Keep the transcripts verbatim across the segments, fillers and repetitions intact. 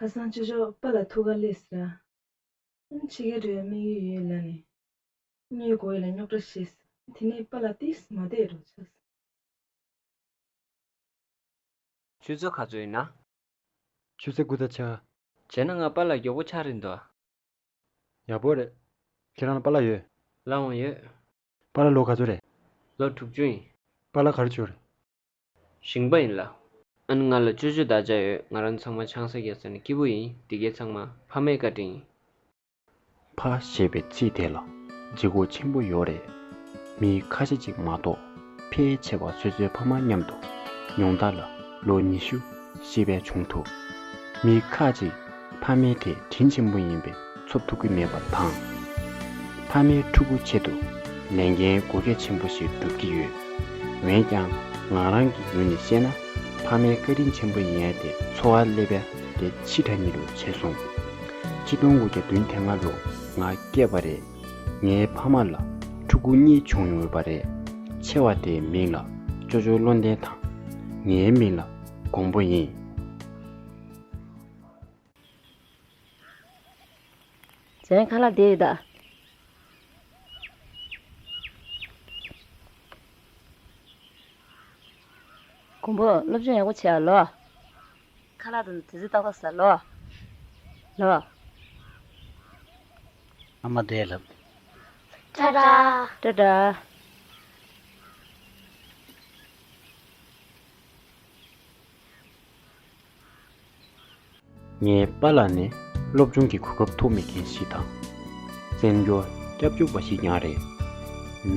ཁ་སང་ཅོ་ཅོ་པཱ་ལགས་ཐུག་ག་སླེབས་ཟེར། ཨ་ཕྱི་རྒྱལ་འགྲོ་ཡ་དམིགས་ཡུལ་ཡོད་ལབ་ནས། གཉིད་ཁུག་ཡ་ལ་རྙོག་དྲ་བཤད། དེ་ནས་པཱ་ལགས་ཏིས་མ་བསྡད་འགྲོ་ཆགས། ཆུ་ཚོད་ག་ཚོད་ཡིན་ན། ཆུ་ཚོད་དགུ་དང་ཕྱེད་ཀ། བྱས་ན་ང་པཱ་ལགས་མགྱོགས་པོ་ཆགས་རན་འདུག། ཡག་པོ་རེད། ཁྱེད་རང་ལ་པཱ་ལགས་ཡོད། ལགས་འོང་ཡོད། པཱ་ལགས་ལོ་ག་ཚོད་རེད། ལོ་དྲུག་ཅུ་ཡིན། པཱ་ལགས་ག་རེ་བྱེད་ཀྱི་ཡོད་རེད། ཞིང་པ་ཡིན་ལགས། ཨ་ནི་ང་ལ་ཅོ་ཅོ་དང་བཅས་ཡོད། ང་རང་ཚང་མ་ཆང་ས་རྒྱག་ས་ནི་སྐྱིད་པོ་ཡིན། འདི་གའི་ཚང་མ་ཕ་མའི་བཀའ་དྲིན་ཡིན། ཕ་ཞེས་པའི་ཚིག་དེ་ལ་ལྗིད་ཁོག་ཆེན་པོ་ཡོད་རེད། མི་ཁ་ཤས་ཅིག་མ་གཏོགས་ཕལ་ཆེ་བ་སོ་སོའི་ཕ་མ་མཉམ་དུ་ཉུང་མཐའ་ལ་ལོ་ཉི་ཤུ་ཞེས་པའི་བྱུང་ཐུབ། མི་ཁ་ཅིག་ཕ་མའི་དེ་དྲིན་ཆེན་པོ་ཡིན་པས་ཚབ་ཐུབ་ཀྱི་མེད་པ་དང་། ཕ་མའི་ཕྲུ་གུ་ཆེད་དུ་ལས་འགན་དགོས་གལ་ཆེན་པོ་ཞིག་སྒྲུབ་ཀྱི་ཡོད། འོན་ཀྱང་ང་རང་གི་ངོས་ནས་བཤད་ན། ཕ་མའི་བཀའ་དྲིན་ཆེན་པོ་ཡིན་ཡ་དེ་འཚོ་བར་སླེབས་ཡ་དེ་ཕྱི་དྲགས་ཉིད་དུ་བྱས་སོང་། ཆིག་སྟོང་དགུ་བརྒྱ་བདུན་ཐེངས་ལྔ་ལོ་ང་སྐྱེས་པ་རེད། ངའི་ཕ་མ་ལ་ཕྲུ་གུ་གཉིས་བྱུང་ཡོད་པ་རེད། ཆེ་བ་དེའི་མིང་ལ་ཅོ་ཅོ་བློ་ལྡན་དང་། ངའི་མིང་ལ་མགོན་པོ་ཡིན། ཟན་ཁ་ལག་དེ་ཡོད་ད། མགོན་པོ་སློབ་སྦྱོང་ཡག་པོ་བྱས་ཨ་ལོ། ཁ་ལག་དང་དེ་ཚོ་ཏག་ཏག་ཟ་ལོ། ལོ། ཨ་མ་བསྡད་ལབ། ཏྲ་ཏྲ། ཏྲ་ཏྲ། ངའི་པཱ་ལགས་ནི་སློབ་སྦྱོང་གི་གོ་སྐབས་ཐོབ་མེད་མཁན་ཞིག་དང་། བཙན་བྱོལ་སྐྱབས་བཅོལ་བ་ཞིག་ཀྱང་རེད།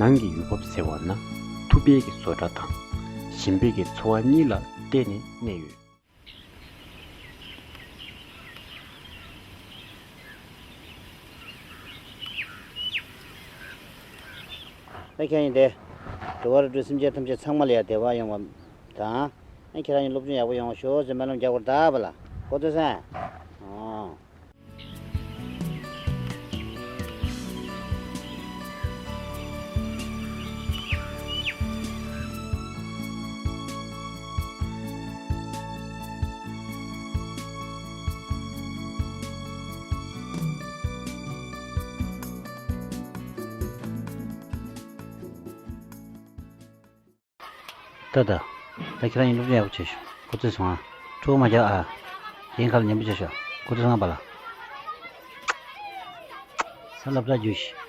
ནང་གི་ཡུལ་བབ་ཟེར་བ་ན་ཐུབ་པའི་གི་བཟོ་གྲྭ་དང་ཞིང་པའི་གི་འཚོ་བ་གཉིས་ལ་བརྟེན་ནས་གནས་ཡོད། ད་ཁྱེད་ཡིན་ཏེ། འགྲོ་བ་རིགས་དྲུག་སེམས་ཅན་ཐམས་ཅད་ཚང་མ་ལ་ཡང་བདེ་བ་ཡོང་བ་དང་། ཁྱེད་རང་ཡང་སློབ་སྦྱོང་ཡག་པོ་ཡོང་བ་ཤོག་ཅེས་སྨོན་ལམ་རྒྱག་དགོས་རེད་ད་བ་ལ། གོ་ཐོས་སོང་། ཨོ། ད་ད། ད་ཁྱེད་རང་ཡིན་སློབ་སྦྱོང་ཡག་པོ་བྱས་ཤོག་གོ་ཐོས་སོང་ཨ། ཕྲུ་གུ་མ་རྒྱག་ཨ། ཡིན་ཁ་ལ་ཉན་པོ་བྱས་ཤོག་གོ་ཐོས་སོང་ཨ་པ་ལ། ས་སློབ་གྲྭ་རྒྱུགས་ཤིག་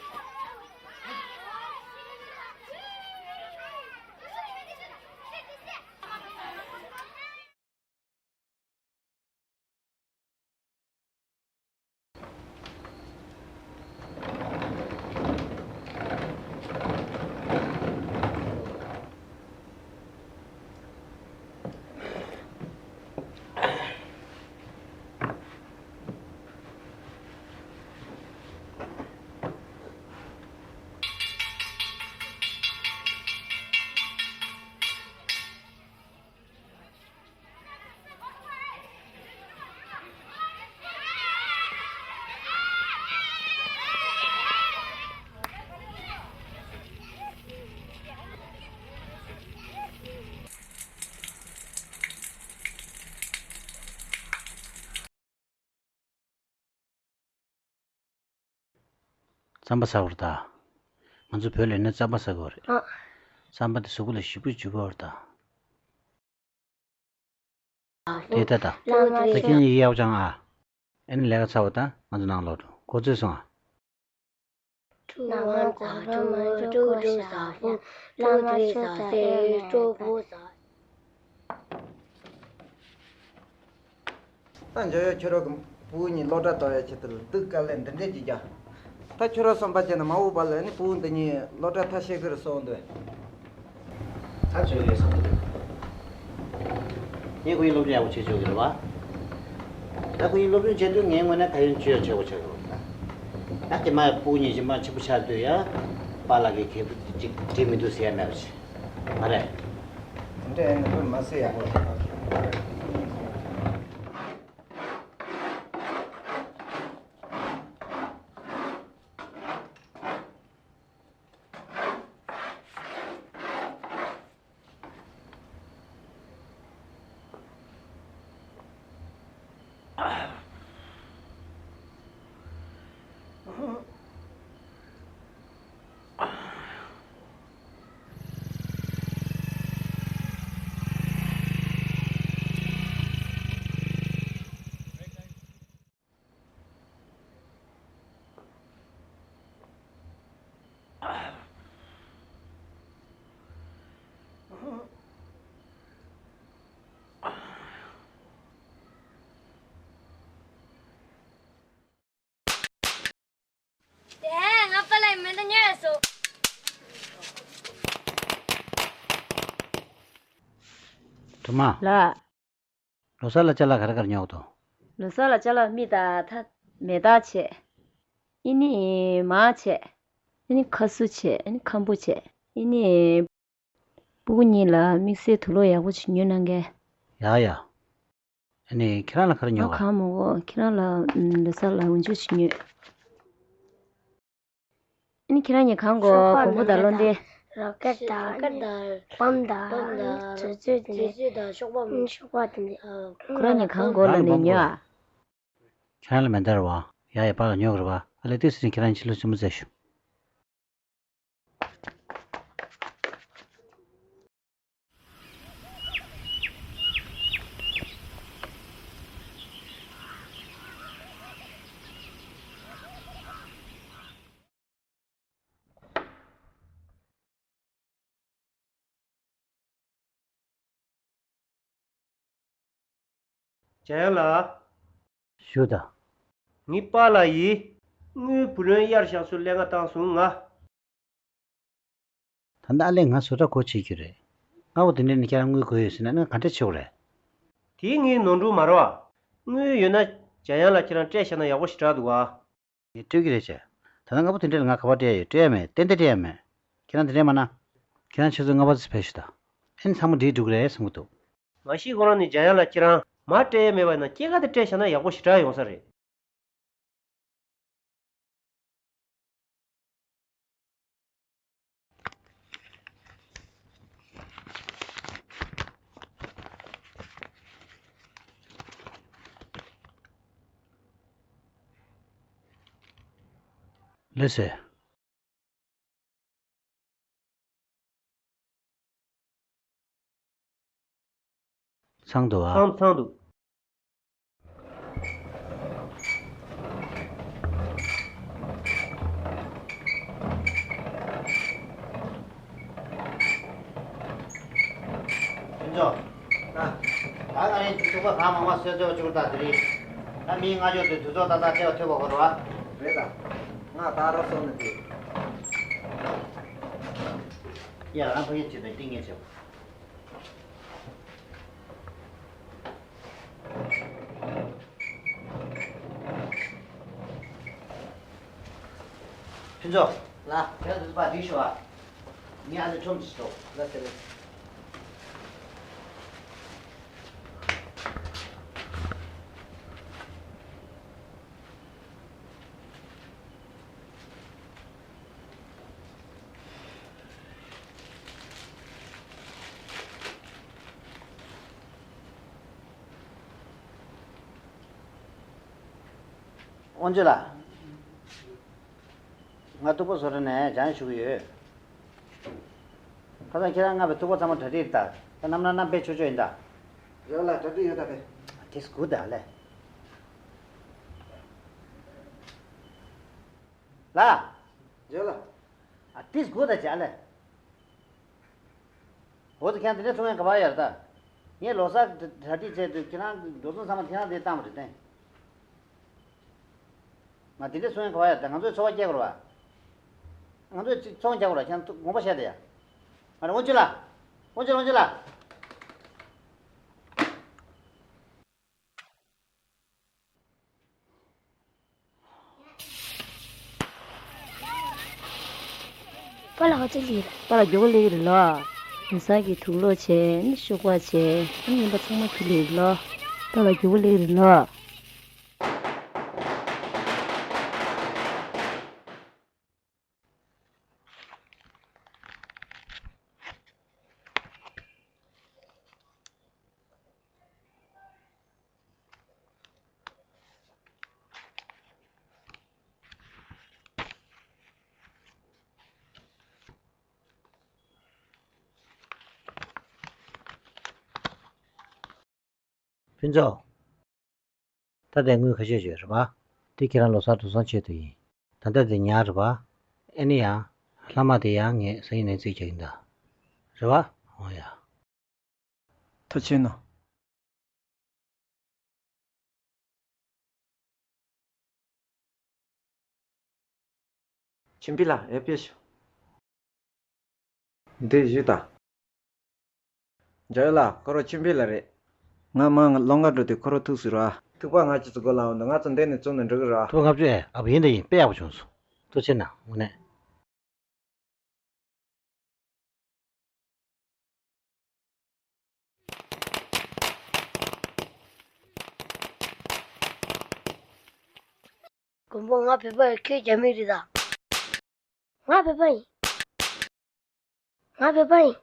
རྩམ་པ་ཟ་དགོས་རེད་ད། ང་ཚོ་བོད་ལ་ཡོད་ན་རྩམ་པ་ཟ་དགོས་རེད། ཨ། རྩམ་པ་དེ་གཟུགས་པོ་ལ་ཞེ་པོ་ཅིག་ཇུས་འགོད་རེད་ད། དེ་ལྟ་ད། ད་ཁྱེད་ཡིག་ཡག་པོ་སྦྱང་ཨ། ཨེ་ནི་ལས་ཀ་ཚར་བ་ད་ང་ཚོ་ནང་ལོག་འགྲོ། གོ་ཚོད་སོང་ཨ། ཕྲུ་གུ་ང་ཚོ་ཕྲུ་གུ་ཕྲུ་གུ་ཟ་ཕུག་ལམ་རེ་ཟ་སེ་ཕྲུ་གུ་ཟ། ད་འཇོ་ཡོ་ཁྱོད་རང་གི་སྤུ་གུ་གཉིས་སློབ་གྲྭ་གཏོང་ཡ་ཆེད་དུ་ལ་སྡུག་དཀའ་ལས་འདི་འདྲས་ཀྱི་རྒྱག་ད་ཁྱོད་རང་བསམ་པ་བྱས་ན་མ་འོངས་པ་ལ་ནི་སྤུ་གུ་འདི་གཉིས་སློབ་གྲྭ་མཐར་ཕྱིན་གི་རེད་བསམ་འདུག་ད་ཆོས་ལས་བསམ་འདུག་ངས་ཁོ་གཉིས་སློབ་སྦྱོང་ཡག་པོ་བྱེད་ཆོག་གི་རེད་བ། ད་ཁོ་གཉིས་སློབ་སྦྱོང་བྱེད་དུས་ངའི་ངོས་ནས་ད་ཡོན་ཆོས་ཆེ་བོ་ཆགས་ཀྱི་རེད་ད། ད་དེ་མ་སྤུ་གུ་གཉིས་ཀྱི་མ་ཆེན་པོ་ཆགས་དུས་ཡ། པཱ་ལགས་ཀྱི་གད་ཕུག་ཅིག་འགྲིག་མི་འདུག་ཟེར་ཡ་མེད་པ་བྱེད། མ་རེད། དེ་འདྲ་ཡིན་ན་མ་ཟེར་ཡག་པོ་རེད། སྒྲོལ་མ། ལགས། ལོ་གསར་ལ་ཅ་ལག་ག་རེ་ག་རེ་ཉོ་གི་འདུག་ལོ་གསར་ལ་ཅ་ལག་མི་དང་ཐ་མེ་སྟག་བྱས། ཨེ་ནི་མར་བྱས། ཨེ་ནི་ཁ་ཟུ་བྱས། ཨེ་ནི་ཁམ་བུ་བྱས། ཨེ་ནི་སྤུ་གུ་གཉིས་ལ་དམིགས་བསལ་དུག་ལོག་ཡག་པོ་ཅིག་ཉོས་གནང་གས། ཡ་ཡ། ཨེ་ནི་ཁྱེད་རང་ལ་ག་རེ་ང་ཉོ་ག་གང་མ་དགོས། ཁྱེད་རང་ལ་ལོ་གསར་ལ་འོན་ཆུ་ཅིག་ཉོས། ཨ་ནི་ཁྱེད་རང་གཉིས་གང་དགོས། གོང་བུ་དང་བློ་འདྲེ། རོ་ཀེད་དང་། རོ་ཀེད་དང་། བམ་དང་། བམ་དང་། དུས་ཚོད་དེ་འདྲ། དུས་ཚོད་དང་ཤོག་བམ། ཤོག་བམ་དེ་འདྲ། ཁོ་རང་གཉིས་གང་དགོས་ལབ་ནས་ཉོས་ཨ། ཁྱེད་རང་ལ་མེ་མདའ་རེད་བ། ཡ་ཡ། པཱ་ལགས་ཉོ་གི་རེད་བ། ཨ་ལས་ཏོག་ཙམ་ཁྱེད་རང་ཕྱི་ལོགས་ཆེན་པོ་མཛད་ཤོག་འཇམ་དབྱངས་ལགས། ཞུ་དང་། ངའི་པཱ་ལགས་ཡིས་དངུལ་བུ་ལོན་གཡར་བཞག་ཚུལ་ལན་འགའ་བཏང་སོང་ང་། ད་ལྟ་ཨ་ལས་ང་བཟོ་གྲྭ་སྒོ་ཕྱེ་རྒྱུ་རེད། སྔ་པོ་དེ་འདྲ་ནས་ཁྱེད་རང་དངུལ་དགོས་ཡོད་ཟེར་ན་ང་ག་འདྲ་བྱེད་དགོས་རེད། དེ་ངའི་ནོར་འཁྲུལ་མ་རེད་བ། དངུལ་ཡོད་ན་འཇམ་དབྱངས་ལགས་ཁྱེད་རང་སྤྲད་བཞག་ན་ཡག་པོ་ཞེ་དྲག་འདུག་ག་ངས་སྤྲོད་ཀྱི་རེད་ཅེས། ད་ལྟ་སྔ་པོ་དེ་འདྲ་ལ་ང་ག་པར་སྤྲད་ཡོད། སྤྲད་ཡ་མེད། ཏན་ཏན་སྤྲད་ཡ་མེད། ཁྱེད་རང་དེ་འདྲ་མ་གནང་། ཁྱེད་རང་ཆུ་ཚོད་ལྔ་པ་ཙམ་ཕེབས་ཤོག་དང་། ཨེ་ནི་ཚང་མ་འགྲིག་འགྲོ་གི་རེད་བསམ་གྱི་འདུག་མ་གཞི་ཁོ་རང་ནས་འཇམ་དབྱངས་ལགས་ཁྱེད་རང་མར་སྤྲད་ཡ་མེད་པ་ཡིན་ན་སྐྱེད་ཀ་དེ་སྤྲད་བཞག་ན་ཡག་པོ་ཞེ་དྲག་ཡོང་ས་རེད། ལགས་སེ། ཚང་འདུག་ཨ། ཚང་ཚང་འདུག་ཕུན་ཚོགས། ད་ད་ང་རང་ཚོ་ཚོགས་པ་གང་མང་མང་སེལ་ཚོགས་བཅུག་ད་དེ་རིང་། ད་མི་ལྔ་བཅུ་དེ་དུས་ཚོད་ཏག་ཏག་སྤྲད་པ་ཐུབ་པ་གོ་རེད་བ། རེད་ད། ང་ད་རོགས་སོང་ནས་དེ། ཡ་རང་ཕ་གི་བྱེད་དང་ཏིང་ངེ་བྱེད། ཕུན་ཚོགས། ལགས། ཁྱེད་ཚོ་ཕར་འགྲིག་ཤོག་ཨ། ངས་ཨ་ནི་ཁྲོམ་ཞིག་འགྲོ། ལགས་སེ་ལགས། དབང་ཕྱུག་ལགས། ང་སྟུག་པོ་བཟོ་གྲྭ་ནས་སྦྱང་ཞུ་གི་ཡོད། ཁ་སང་ཁྱེད་རང་མངགས་པའི་ཐུག་པ་ཚང་མ་གྲ་སྒྲིག་རེད་ད། ད་ནམ་རང་ནམ་ཕེབས་ཆོག་ཆོག་ཡིན་ད། རེད་ལགས། གྲ་སྒྲིག་ཡོད་ད་ཕེབས། That's good ད་ལས། ལགས། རེད་ལགས། ཨ་That's good ད་བྱ་ལས། འོ་ད་ཁྱེད་རང་དེ་འདྲ་གསུང་ཡ་ག་པར་ཡོད་རེད་ད། ངས་ལོ་གསར་གྲ་སྒྲིག་བྱས་དུས་ཁྱེད་རང་འགྲོ་སོང་ཚང་མ་ཁྱེད་རང་དེ་བཏང་བ་རེད་དེ། ང་དེ་འདྲ་གསུང་ཡ་ག་པར་ཡོད་ད། ང་ཚོས་འཚོ་བ་སྐྱེལ་དགོས་རེད་བ། ང་ཚོས་ཅིག་ཚོང་རྒྱག་དགོས་རེད། ཁྱེད་རང་དངོས་པོ་བཤད་དེ་ཡ། ང་རང་དབང་ཕྱུག་ལགས། དབང་ཕྱུག་དབང་ཕྱུག་ལགས། པཱ་ལགས་ཧོ་ཅི་ལི་རེད། པཱ་ལགས་མགྱོགས་པོ་སླེབས་ཀྱི་རེད་ལོ། ཉེ་སར་གྱི་དུག་ལོག་བྱས་ནི་ཤོག་པ་བྱས་ནི་རྙིང་པ་ཚང་མ་ཁྱེར་སླེབས་ཀྱི་རེད་ལོ། པཱ་ལགས་མགྱོགས་པོ་སླེབས་ཀྱི་རེད་ལོ། ཕུན་ཚོགས། ད་ལྟའི་དངུལ་ཁ་ཤས་ཤིག་ཡོད་རེད་པ། དེ་ཁྱེད་རང་ལོ་གསར་འགྲོ་སོང་ཆེད་དུ་ཡིན། ད་ལྟ་དེ་ཉར་རེད་པ། ཨེ་ནི་ཡང་། ལྷག་མ་དེ་ཡང་ངས་སང་ཉིན་ནས་རྩིས་རྒྱག་གིན་གདའ། རེད་པ། འོ་ཡ། ཐུགས་རྗེ་གནང་། ཆིན་པི་ལ་ཨེ་ཕེ་ཤོ། འདི་བཞི་དང་། འཇའ་ཡོད་ལགས། ཁོ་རང་ཆུ་འབིགས་ལ་རེད། ང་མ་ང་སློང་ག་འགྲོ་དུས་ཁོ་རང་ཐུག་སོང་ར། ཐུག་པ་ང་ཁྱེད་ཚོ་སྒོ་ལ་འོང་དང་། ང་ཚོ་འདི་ནས་བཙུགས་ནས་འགྲོ་གི་ར། ཐུག་པ་ལྔ་བཅུ་ཨེ། ཨ་བ་ཡིན་ད་ཡིན། དཔེ་ཡག་པོ་བྱུང་སོང་། ཐུགས་རྗེ་གནང་། དངོས་གནས། མགོན་པོ། ང་བོད་པ་ཡིན། ཁྱོད་རྒྱ་མི་རེད་ད། ང་བོད་པ་ཡིན། ང་བོད་པ་ཡིན།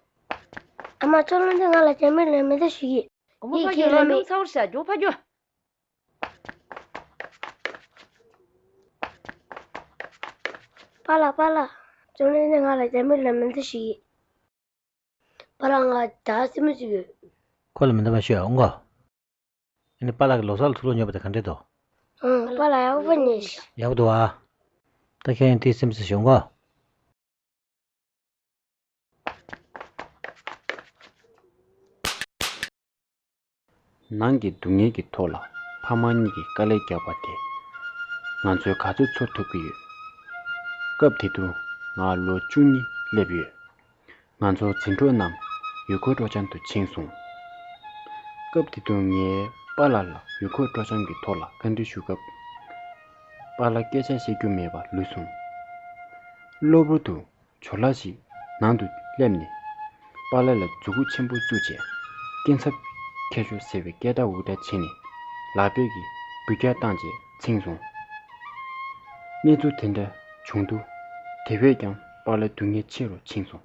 ཨ་མ། ཅོ་ལོན་དེ་ང་ལ་རྒྱ་མི་ལ་མེ་མདའ་ཞིག་གིས། མགོན་པོ། ཡིན་ཕ་གི་ཁྱེད་ལ་རོ་མེ། ལུང་ཚ་བོར་བྱ། རྒྱུག་ཕ་རྒྱུག་པཱ་ལགས། པཱ་ལགས། ཅོ་ལོན་དེ་ང་ལ་རྒྱ་མི་ལ་མེ་མདའ་ཞིག་གིས། པཱ་ལགས། ང་ད་སེམས་མི་ཚུགས་ཡོད། ཁོ་ལ་མེ་མདའ་མ་ཤོད་ཨ། འོང་གོ། ཨ་ནི་པཱ་ལགས་ཀྱིས་ལོ་གསར་ལ་ཐུགས་སློང་ཉོས་པ་དེ་ག་འདྲས་འདུག་ཨང་། པཱ་ལགས་ཡག་པོ་ཉོས་ཤག་ཡག་པོ་འདུག་ཨ། ད་ཁྱེད་ཡང་དེའི་སེམས་ཚེ་ཞོག་གོ། ནང་གི་སྡུག་བསྔལ་གྱི་ཐོག་ལ་ཕ་མ་གཉིས་ཀྱིས་དཀའ་ལས་བརྒྱབ་པ་དེ་ང་ཚོས་ག་ཚོད་ཚོར་ཐུབ་ཀྱི་ཡོད། སྐབས་དེ་དུས་ང་ལོ་བཅུ་གཉིས་སླེབས་ཡོད། ང་ཚོ་འཛིན་གྲོགས་རྣམས་ཡུལ་སྐོར་སྤྲོ་འཆམ་དུ་ཕྱིན་སོང་། སྐབས་དེ་དུས་ངའི་པཱ་ལགས་ལ་ཡུལ་སྐོར་སྤྲོ་འཆམ་གྱི་ཐོག་ལ་བཀའ་འདྲི་ཞུ་སྐབས། པཱ་ལགས་སྐད་ཆ་བཤད་རྒྱུ་མེད་པར་ལུས་སོང་། གློ་བུར་དུ་ཇོ་ལགས་ཤིག་ནང་དུ་སླེབས་ནས། པཱ་ལགས་ལ་མཛུ་གུ་ཆེན་པོ་བཙུགས་བྱས། སྐྱིན་ཚབ་ཁྱེར་ཤོག་ཟེར་བའི་སྐད་གྲགས་འུར་སྒྲ་བྱས་ནས། ལག་པས་ཀྱིས་འབུད་རྒྱག་བཏང་བྱས་ཕྱིན་སོང་། གནས་ཚུལ་དེ་འདྲ་བྱུང་དུས། དེ་བས་ཀྱང་པཱ་ལགས་སྡུག་བསྔལ་ཆེ་རུ་ཕྱིན་སོང་།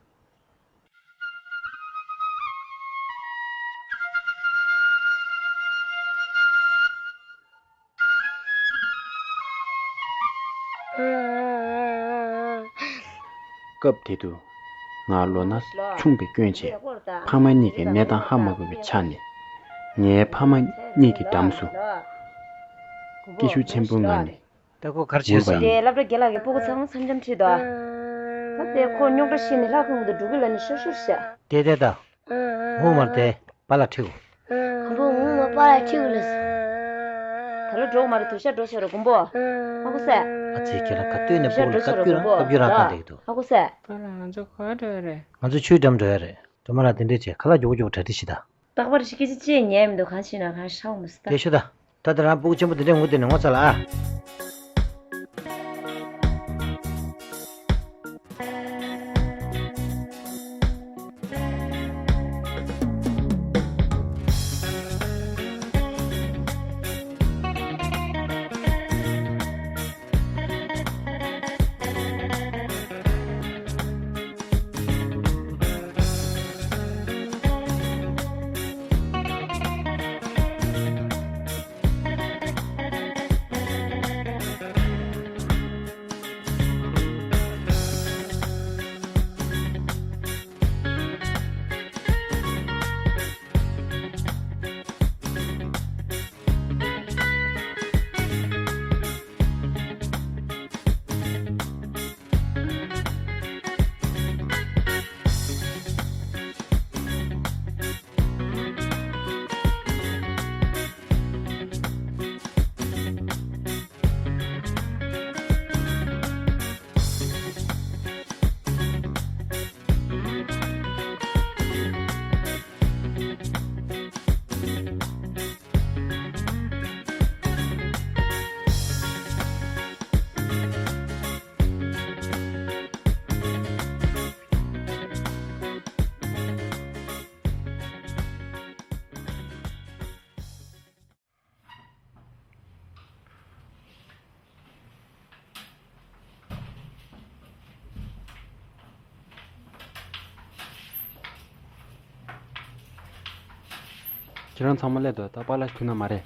སྐབས་དེ་དུས་ང་ལོ་ན་ཆུང་བའི་སྐྱོན་བྱས། ཕ་མ་གཉིས་ཀྱི་གནས་སྟངས་ཧ་མ་གོ་བའི་ཆ་ནས། ངའི་ཕ་མ་གཉིས་ཀྱི་འགྲམ་དུ་སྐད་ཤུགས་ཆེན་པོའི་ངང་ནས། ད་ཁོ་ག་རེ་བྱས་ངུས་པ་སོང་། ཡིན། དེ་སློབ་གྲྭ་རྒན་ལགས་ཀྱིས་སྤུ་གུ་ཚང་མ་འཆམ་འཆམ་ཁྲིད་དོ། ད་དེ་ཁོ་རྙོག་དྲ་ཤེས་ནས་ལྷ་ཁང་དུ་འགྲོ་གི་ལ་ནི་ཤོར་ཤོར་བྱ། དེ་དེ་ད། ངུ་མ་དེ་པཱ་ལགས་ཁྲིད་གོ། ཁོང་པོ་ངུ་མ་པཱ་ལགས་ཁྲིད་གོ་ལ། ད་ལོ་འགྲོ་མ་རེད། དུ་ཤ་འགྲོ་ཤ་རོ་མགོན་པོ། ཧ་གོ་སོང་། ཨ་ཙི། ཁྱེད་རང་ག་དུས་ནས་སྤུ་གུ་ལ་བཀའ་བཀྱོན་རང་བཀའ་བཀྱོན་རང་བཏང་བསྡད་ཀྱི་འདུག་ཧ་གོ་སོང་། པཱ་ལགས། ང་ཚོ་ག་པར་འགྲོ་ཡ་རེད། ང་ཚོ་ཆུའི་འགྲམ་འགྲོ་ཡ་རེད། སྒྲོལ་མ་ལགས་དེ་འདྲས་བྱས། ཁ་ལག་མགྱོགས་པོ་མགྱོགས་པོ་གྲ་སྒྲིག་བྱེད་ད། རྟག་པར་སྐད་ཆ་ཅི་ཉན་མི་འདུག་གང་བྱས་ན་གང་ཧྲ་བོ་མི་སྲིད་ད། དེ་ཤོད་ད། ད་དེ་རང་སྤུ་གུ་ཆེན་པོ་དེ་འདྲས་ངུ་དེ་ནས་ངོ་ཚ་ལ་ཨ། ཁྱེད་རང་ཚང་མ་སླེབས་འདུག་ད་པཱ་ལགས་ཐུག་ན་མ་རེད།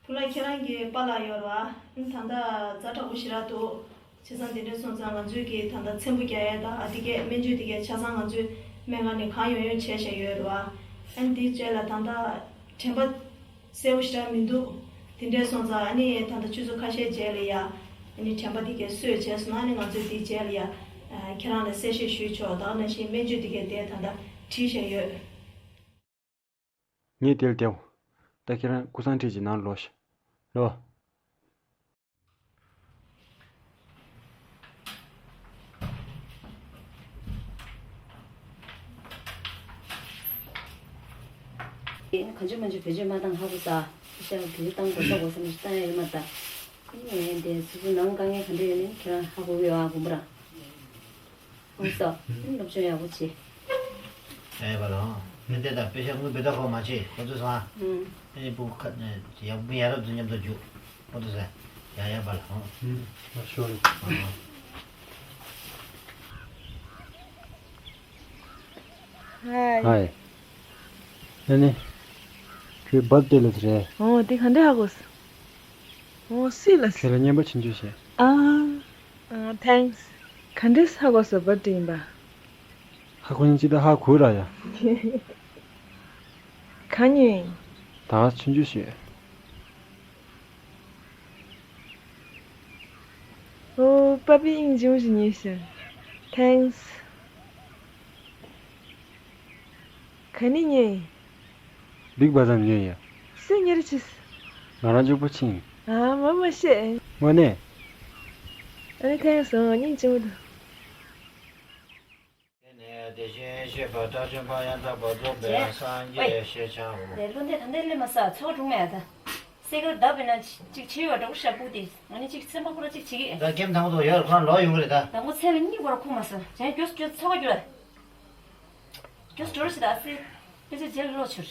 ཀུན་ལེགས། ཁྱེད་རང་གི་པཱ་ལགས་ཡོད་རེད་བ། ཨ་ནི་ད་ལྟ་ཛ་དྲག་པོ་ཞེ་དྲག་འདུག་བྱས་ཙང་དེ་འདྲ་སོང་ཙང་ང་ཚོས་ཀྱིས་ད་ལྟ་ཚེམ་བུ་རྒྱག་ཡས་དང་ཨ་དེ་གས་སྨན་བཅོས་དེ་གས་ཆ་ཚང་ང་ཚོས་སྨན་ཁང་ནས་གང་ཡོང་ཡོང་བྱས་བཞག་ཡོད་རེད་བ། ཨ་ནི་དེའི་རྗེས་ལ་ད་ལྟ་དྲན་པ་གསལ་པོ་ཞེ་དྲག་མི་འདུག་དེ་འདྲ་སོང་ཙང་ཨ་ནི་ད་ལྟ་ཆུ་ཚོད་ཁ་ཤས་རྗེས་ལ་ཡ། ཨ་ནི་དྲན་པ་དེ་གས་གསོས་བྱས་སོང་ན་ཨ་ནི་ང་ཚོས་དེའི་རྗེས་ལ་ཡ། ཁྱེད་རང་ལ་གསལ་བཤད་ཞུས་ཆོག་ད་ག་ནང་བཞིན་སྨན་བཅོས་དེ་གས་དེ་ད་ལྟ་བྲིས་བཞག་ཡོད། ངས་དེར་བསྡད། ད་ཁྱེད་རང་ཀུ་སང་ཁྲིད་ཀྱི་ནང་ལོགས་ཤིག་ལོ། གང་བྱུང་མང་བྱུང་བེད་སྤྱོད་མ་བཏང་ཧ་གོ་ས། ཤ་བེད་སྤྱོད་བཏང་དགོས་ས་གོ་ས་མ་ཞིག་བཏང་ཡ་ཡོད་མ་རེད་ད། ངས་འདི་སོ་སོ་ནང་དཀའ་ངལ་ག་འདྲ་ཡོད་ནི་ཁྱེད་རང་ཧ་གོ་གི་ཡོད་ཨ་དགོངས་པ་རང་། ཨུ་སོ། སློབ་སྦྱོང་ཡག་པོ་བྱེད། ཨེ་བ་ལང་། ནི་དེ་དང་དཔེ་ཆ་དངུལ་བེ་ད་ཁོ་མ་བྱེད་ཁོ་ཚོ་སང་། ཨེ་བུ་ཁ་ནས་ཡག་བུ་ཡ་རབས་དུ་མཉམ་དུ་རྒྱུག་ཁོ་ཚོ་ས་ཡ་ཡ་བ་ལང་། ཨ་ཤོར། ཧའི། ཧའི། ཨ་ནི། ཁྱོད་བར་ཏེ་ལ་རེད། ཨོ་དེ་ག་འདྲ་ཧ་གོ་སོང་། ཨོ་སུས་ལ་ཁྱོད་ལ་རྔན་པ་ཆུང་ཆུང་བྱས། ཨ། ཨ། ཐེངས། ག་འདྲས་ཧ་གོ་སོང་བར་ཏེ་ཡིན་པ། ཧ་གོ་ཡིན་ཅི་ད་ཧ་གོ་ར་ཡ། ག་ཉོས་ཡིན། ད་ཆུང་ཆུང་བྱས། ཨོ་པ་པི་ཨིན་ཇིམ་ཞིག་ཉོས་ཤག་ཐེངས། ག་ནས་ཉོས་ཡིན། བིག་བ་ཛར་ནས་ཉོས་ཡིན། སུས་ཉོས་རེད་ཆིས། ང་རང་གཅིག་པུ་ཕྱིན། ཨ་མ་མ་ཤེས། དངོས་གནས། ཨ་ནི་ཐེངས་སོང་སྙིང་རྗེ་མོ་འདུག་དེ་ནས་དེ་བཞིན་གཤེགས་པ་དགྲ་བཅོམ་པ་ཡང་དག་པར་རྫོགས་པའི་སངས་རྒྱས་ཞེས་བྱའོ། དེ་བློ་འདས་ད་ལྟ་སླེབས་མ་ས་ཚོགས་དྲུང་མེད་ད། སེ་ཀར་བརྡབ་པས་ན་ཅིག་ཆེ་བ་འདྲ་པོ་ཤ་སྤུག་དེ་ང་ནི་ཅིག་ཚན་པ་ཁོ་ར་ཅིག་བྱེད་ཀྱི། ད་ཀེམ་དང་པོ་ཡོད་ཁོ་རང་ལོག་ཡོང་གི་རེད་ད། དང་པོ་ཚན་པ་གཉིས་ཁོ་ར་ཁུག་མ་སོང་བྱས་མགྱོགས་སུ་མགྱོགས་ཚོགས་ཁ་རྒྱུ་ལ། མགྱོགས་སུ་འགྲོ་རོགས་བྱེད་ད་ཨ་སེ། ཕལ་ཆེར་རྗེས་ལ་ལོག་ཆོག་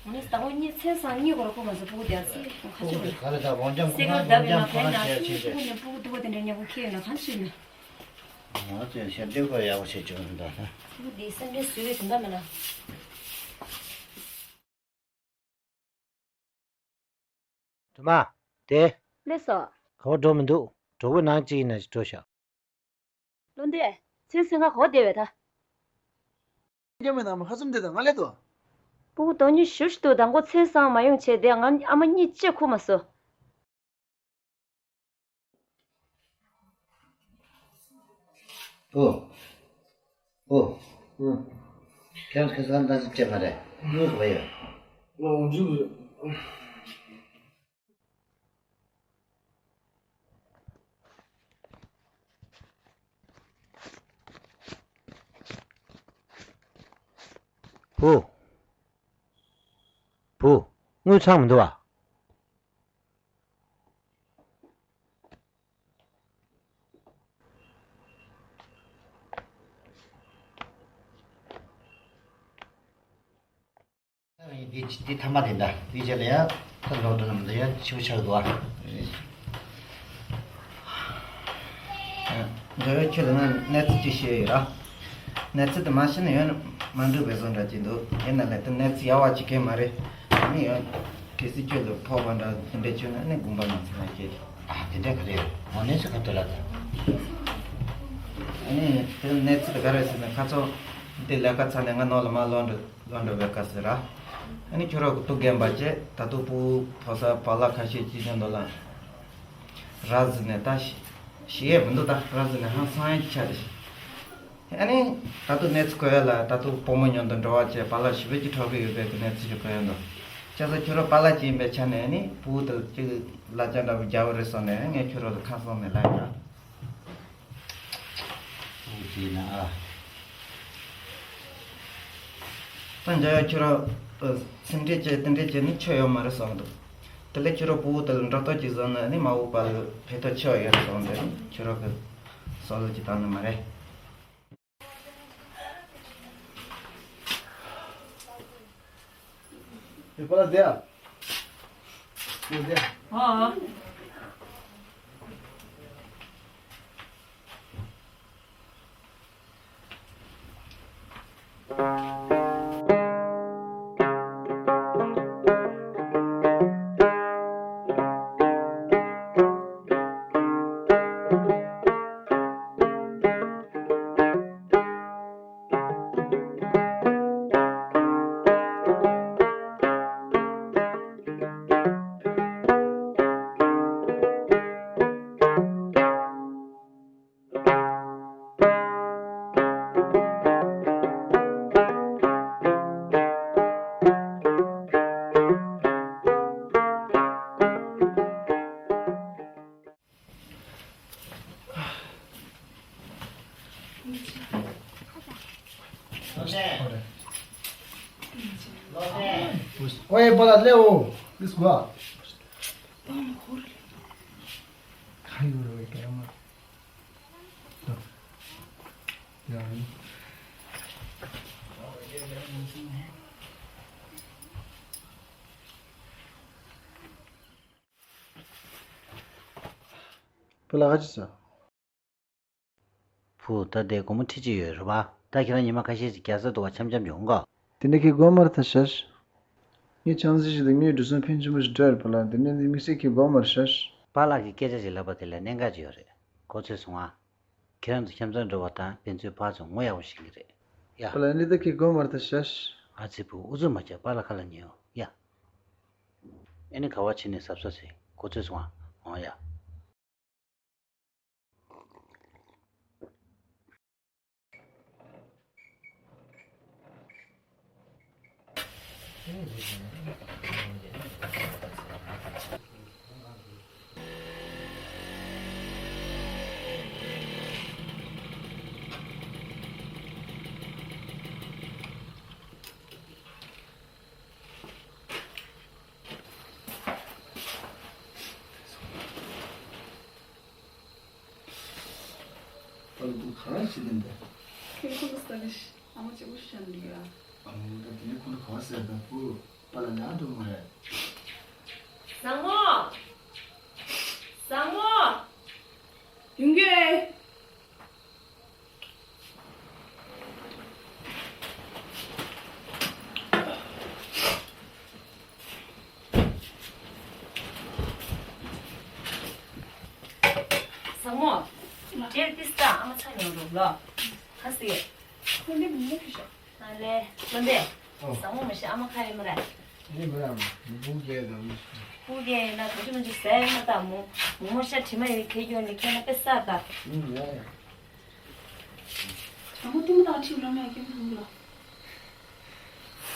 ང་ནི་དང་པོ་གཉིས་ཚན་སང་གཉིས་ཁོ་ར་ཁུག་མ་སོང་སྤུ་གུ་དེ་ཨ་སེ་ཁ་ཆུ་རེད། ག་རེ་ད་འོན་ཀྱང་སེ་ཀར་བརྡབ་པས་ན་ཕན་ན་སེ་ཁུག་ནས་སྤུ་གུ་སྡུག་པ་དེ་འདྲ་མཉམ་པོ་ཁེལ་ཡོད་ན་གང་ཆུ་ཡིན་ན། ང་ཚོས་ཞབས་འདྲེན་ཁོ་ཡག་པོ་བྱེད་ཆོག་འདུག་ད། ཁོ་འདི་སེམས་ཁྲལ་བཟོས་པའི་དོན་དག་མེད་ན། དུ་མ། དེ། སླེབས་སོ། ག་བ་འགྲོ་མི་འདུག་གྲོགས་པོ་ནང་གཅིག་ཡིན་ན་ཞིག་འགྲོ་ཤག་བློ་འདས། ཚེ་སེང་ག་གོ་བདེ་བས་ད། རྒྱ་མི་ནང་མི་ཧ་ཙམ་དེ་དང་ང་ལས་དོ། སྤུ་གུ་དོན་གཉིས་ཞུ་ཞིག་ཏུ་དང་པོ་ཚེ་སང་མ་ཡོང་བྱས་དེ་ང་ཨ་མ་གཉིས་ཅེ་ཁུ་མ་སོ། ཨོ། ཨོ། ཨོ། ཁྱེད་རང་ཁ་སང་ལྟ་ཅི་བྱས་མ་རེད། དངུལ་ག་པར་ཡོད། ཨོ་འཇུ། བུ། བུ། དངུལ་ཚང་མི་འདུག་ཨ། འདི་འདི་ཐ་མ་དེ་འདྲ་དེའི་རྗེས་ལ་ཡང་ཁ་ལོག་འགྲོ་ན་མི་འདུག་ཡ་ཆེ་བོ་ཆགས་འདུག་ཨ། འདི་ཁྱོད་ལ་ང་གནས་ཚུལ་ཅིག་བཤད་ཡོད་ར། གནས་ཚུལ་དེ་མ་ཤེས་ན་ཡོད་ན་མ་འགྲིག་པའི་བཟོ་འདྲ་ཅིག་འདུག་ཡིན་ན་ལས་དེ་གནས་ཚུལ་ཡག་པ་ཅིག་གང་མ་རེད། ཨ་ནི་ཡང་གལ་སྲིད་ཁྱོད་ལ་ཕོག་པ་འདྲ་དེ་འདྲ་བྱུང་ན་ཨ་ནི་དགོངས་པ་མ་ཚོམ་ན་སྐྱེ། ཨ་དེ་འདྲ་ག་རེ་ཡོད། འོ་གནས་ཚུལ་ག་འདྲ་ལ་ད། ཨ་ནི་དེ་གནས་ཚུལ་དེ་ག་རེ་ཟེར་ན་ཁ་ཚོ་དེ་ལས་ཀ་ཚར་ནས་ང་ནང་ལ་མར་ལོག་འགྲོ་ལོག་འགྲོ་བའི་སྐབས་སུ་ར། ཨ་ནི་ཁྱོད་རང་གི་དུག་རྒན་པ་བྱས་ད་དུང་སྤུ་གུ་ཕོ་གསར་པཱ་ལགས་ཁ་ཤས་ཅིག་ཀྱང་འདུག་ལ། ར་བཟི་ནས་ད་ཤི་ཤི་ཡས་མི་འདུག་ད་ར་བཟི་ནས་ཧང་སང་ཡས་ཀྱི་ཆ་རེད། ཨ་ནི་ད་དུང་གནས་ཚུལ་གོ་ཡ་ལ་ད་དུང་སྤོ་མོ་མཉམ་དུ་འགྲོ་བ་བྱས་པཱ་ལགས་ཞེ་པོ་ཅིག་འཕྲོག་གི་ཡོད་པའི་གི་གནས་ཚུལ་ཅིག་གོ་ཡ་འདུག་བྱས་ཙང་ཁྱོད་རང་པཱ་ལགས་ཅིག་ཡིན་པའི་ཆ་ནས་ཨ་ནི་སྤུ་གུ་དེ་ལ་ཅིག་གླ་ཆ་འདྲ་པོ་རྒྱག་པ་རེད་བསམ་ནས་ངས་ཁྱོད་རང་ལ་ཁ་སང་ནས་ལབ་ཡིན། ཨོ་དེས་ན་ཨ། ད་འཇའ་ཡག་ཁྱོད་རང་སེམས་ཁྲལ་བྱས་དེ་འདྲས་བྱས་ནས་ཆོ་ཡོད་མ་རེད་བསམ་འདུག་དེ་ལས་ཁྱོད་རང་སྤུ་གུ་དེ་ལ་འགྲོ་ལྡོག་ཅིག་བཟོ་ན་ནི་མ་འོངས་པ་ལ་ཕན་ཐོགས་ཆེ་བ་ཡོད་རེད་བསམ་འདུག་ཁྱོད་རང་གི་བསམ་བློ་ཅིག་བཏང་ནི་མ་རེད། ཨེ་པ་ལ་དེ་ཨ། དེ་དེ། ཨ། ཨོའེ་པཱ་ལགས་སླེབས་འོང་། ཨིས་གོ། པཱ་ལགས་ཧོར། ག་ཡོད་རེད་སྐད་མ། ཡང་། པཱ་ལགས་ཁ་ཅིག་ཟ། བུ། ད་ལྟའི་སྒོར་མོ་ཁྲི་གཅིག་ཡོད་རེད་པ། ད་ཁྱེད་རང་ཉི་མ་ཁ་ཤས་ཤིག་རྒྱག་ས་འདུག་པ། འཆམ་འཆམ་ཡོང་གོ། དེ་འདྲ་ཁྱེད་དགོས་མ་རེད་ད་ཤག་ངས་ཆང་ཟིག་ཞིག་དང་ངའི་འགྲོ་སོང་ཕོན་ཆེན་པོ་ཞིག་སྤྲད་རེད་པ་ལགས། དེ་འདྲ་ནི་དམིགས་བསལ་ཁྱེད་དགོས་མ་རེད་ཤག་པཱ་ལགས་ཀྱིས་སྐད་ཆ་ཞིག་ལབ་པ་དེ་ལ་གནད་འགག་ཅིག་ཡོད་རེད། གོ་ཚོད་སོང་ང་། ཁྱེད་རང་ཚོ་ཁྱིམ་ཚང་འགྲོ་བ་དང་ཕན་ཚུན་ཕར་ཚུར་ངོ་ཡག་པོ་ཤེས་ཀྱི་རེད་ཡ། པཱ་ལགས་འདི་ད་ཁྱེད་དགོས་མ་རེད་ད་ཤག་ཨ་ཙི་བུ། ཨུ་ཚུགས་མ་བྱེད། པཱ་ལགས་ཁ་ལ་ཉན་འོ་ཡ། ཨེ་ནི་ག་བ་བྱས་ནས་གཟབ་གཟབ་བྱེད། གོ་ཚོད་སོང་ང་། འོང་ཡ། པཱ་ལགས་འདུག་ག་རེ་བྱེད་དེ་འདི། ཁྱོད་ཁོ་ལ་ས་གི་ཤི་ཨ་མ་གཅིག་པུ་ཤི་ཤ་འདི་ཡ། ཨ་མ་ད་དེ་ནས་ཁོ་ལ་ག་བ་ཟེར་ད་བུ། པཱ་ལགས་ལ་འགྲོ་མ་རེད། བཟང་མོ། བཟང་མོ། ཡོང་གི་རེད། བཟང་མོ། འབྲས་ཏིས་ཀ་ཨ་མ་ཚ་ཉོ་རོགས་ལོ། ཁ་སི། ཁོ་འདི་མི་ཉོ་ཤི་ཤོག་ཨ་ལེ། བློ་འདས། ཨོ། བཟང་མོ་མ་ཤི་ཨ་མ་ཁ་ཡེ་མ་ར། ཡེ་མ་ར་མ། མི་བུ་རྒྱལ་དང་མི། བུ་རྒྱལ་ཡིན་ན་ག་ཅི་མ་ཅི་ཟས་མ་ད་མོ། མོ་མོ་ཤ་དྲི་མ་ཡོད་ཁེ་གྱོན་ནི་ཁྱོད་ན་དཔེ་ས་ད། ཨུ་ཡ་ཡ། དྲང་པོ་ལྟད་མོ་ལྟ་ཁྲིད་ལོ་མེད་ཀྱི་མཐོང་ལ།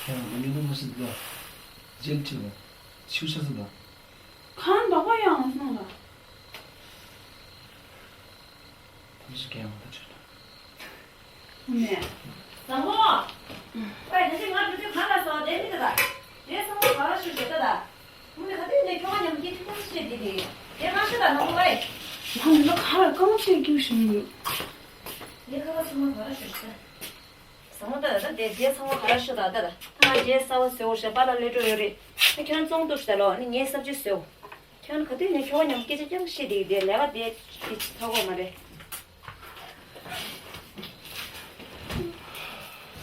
ཁྱེད་རང་མ་ཉོ་ན་མ་ཤི་ད། རྗེས་ཁྲིད་ལ། ཆུ་ཤ་ཟ་ད། ཁང་པ་པ་ཡང་སྣང་ལ། ཐམས་ཅད་སྐད་ཡང་མ་ད་ཆོད་ད། ཨུ་མས། བཟང་མོ། པའི་ད་ཅི་ང་འགྲོ་དུས་གང་ལ་སོང་བསྡད་མི་འདུག་ད། དེ་བཟང་མོ་ག་ར་ཤོད་ཤོད་ད་ད། ཨུ་མས་ག་དུས་ནས་ཁྱོ་ག་མཉམ་སྐད་ཐུག་ཐུག་བཤད་དེ་དེ། དེ་མ་ཤོད་ད་ནང་མོ་བའི། ང་མི་ལ་ག་ར་རྐང་བཤད་རྒྱུ་ཞིག་མི་འདུག་དེ་ཁ་ཁ་སོང་ན་ག་ར་ཤོད་ཤོད་ད། བཟང་མོ་ད་ད་དེ་དེ་ཚང་མ་ག་ར་ཤོད་ད་ད་ད། ད་ང་རྗེས་གསར་བ་བཟོ་བར་ཞེས་པཱ་ལགས་སླེབས་འགྲོ་ཡོད་རེད། ད་ཁྱོད་རང་བཙོང་འདུག་ཤོད་ད་ལོ། ནི་ངས་གསར་བརྗེ་བཟོ། ཁྱོད་ག་དུས་ནས་ཁྱོ་ག་མཉམ་སྐད་ཆ་རྐྱང་བཤད་དེ་དེ་ལས་ཀ་དེ་དེ་ཚ་གོ་མ་རེད།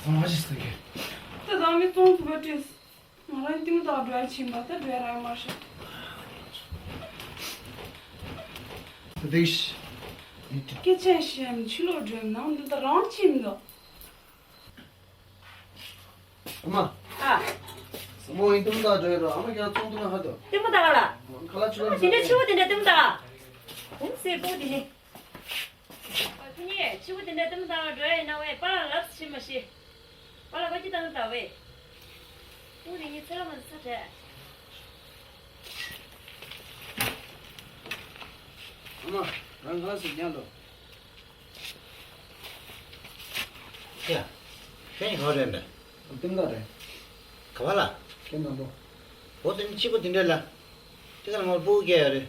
ཁོང་ཨ་ཅི་ཟེར་གི། ད་ད་མི་གཏོང་ཐུབ་པ་བྲིས། ང་རང་ལྟད་མོ་ལྟ་བར་འགྲོ་ཡ་ཕྱིན་པ་ད་འགྲོ་ཡ་རང་མ་ཤེས། ད་དེ་ཤི། སྐད་ཆ་བཤད་མི་ཕྱི་ལོགས་འགྲོ་ཡ་ནང་འདི་ད་རང་ཕྱིན་མི་འདུག་ཨ་མ། ཨ། ས་མོ་ཡིན་ལྟད་མོ་ལྟ་འགྲོ་ཡོད་རོ། ཨ་མ་ཁྱེད་རང་ཚོང་དུ་ན་ཧ་དོ། ལྟད་མོ་ལྟ་ག་ལ། ཁ་ལག་ཆུ་ལ་ཨ་མ་དེ་འདྲ་ཆུ་བོ་དེ་འདྲ་ལྟད་མོ་ལྟ་ག་ཧུམ་སེ་པོ་དེ་ནི། ཨ་ཁུ་ཉེ་ཆུ་བོ་དེ་འདྲ་ལྟད་མོ་ལྟ་ག་འགྲོ་ཡ་ཡིན་ན་ཝེ་པཱ་ལགས་ལབ་ཕྱིན་མ་ཤེས། པཱ་ལགས་ཁ་ཅི་ལྟ་མོ་ལྟ་ཝེ། པོ་དེ་ཉི་ཚེ་ལ་མ་ཚ་དྲན། ཨ་མ་རང་གང་ཟེར་ཉལ་ལོ། ཡ། ཁྱོད་ཀྱི་ག་པར་རེད་འདྲ། ལྟད་མོ་ལྟ་རེད། ག་པར་ལ། ཁྱེད་ནང་པོ། འོ་དེ་ནི་གཅིག་པོ་དེ་འདྲ་ལ། དེ་ག་ལ་ངོར་སྤུ་གུ་སྐྱེ་ཡ་རེད།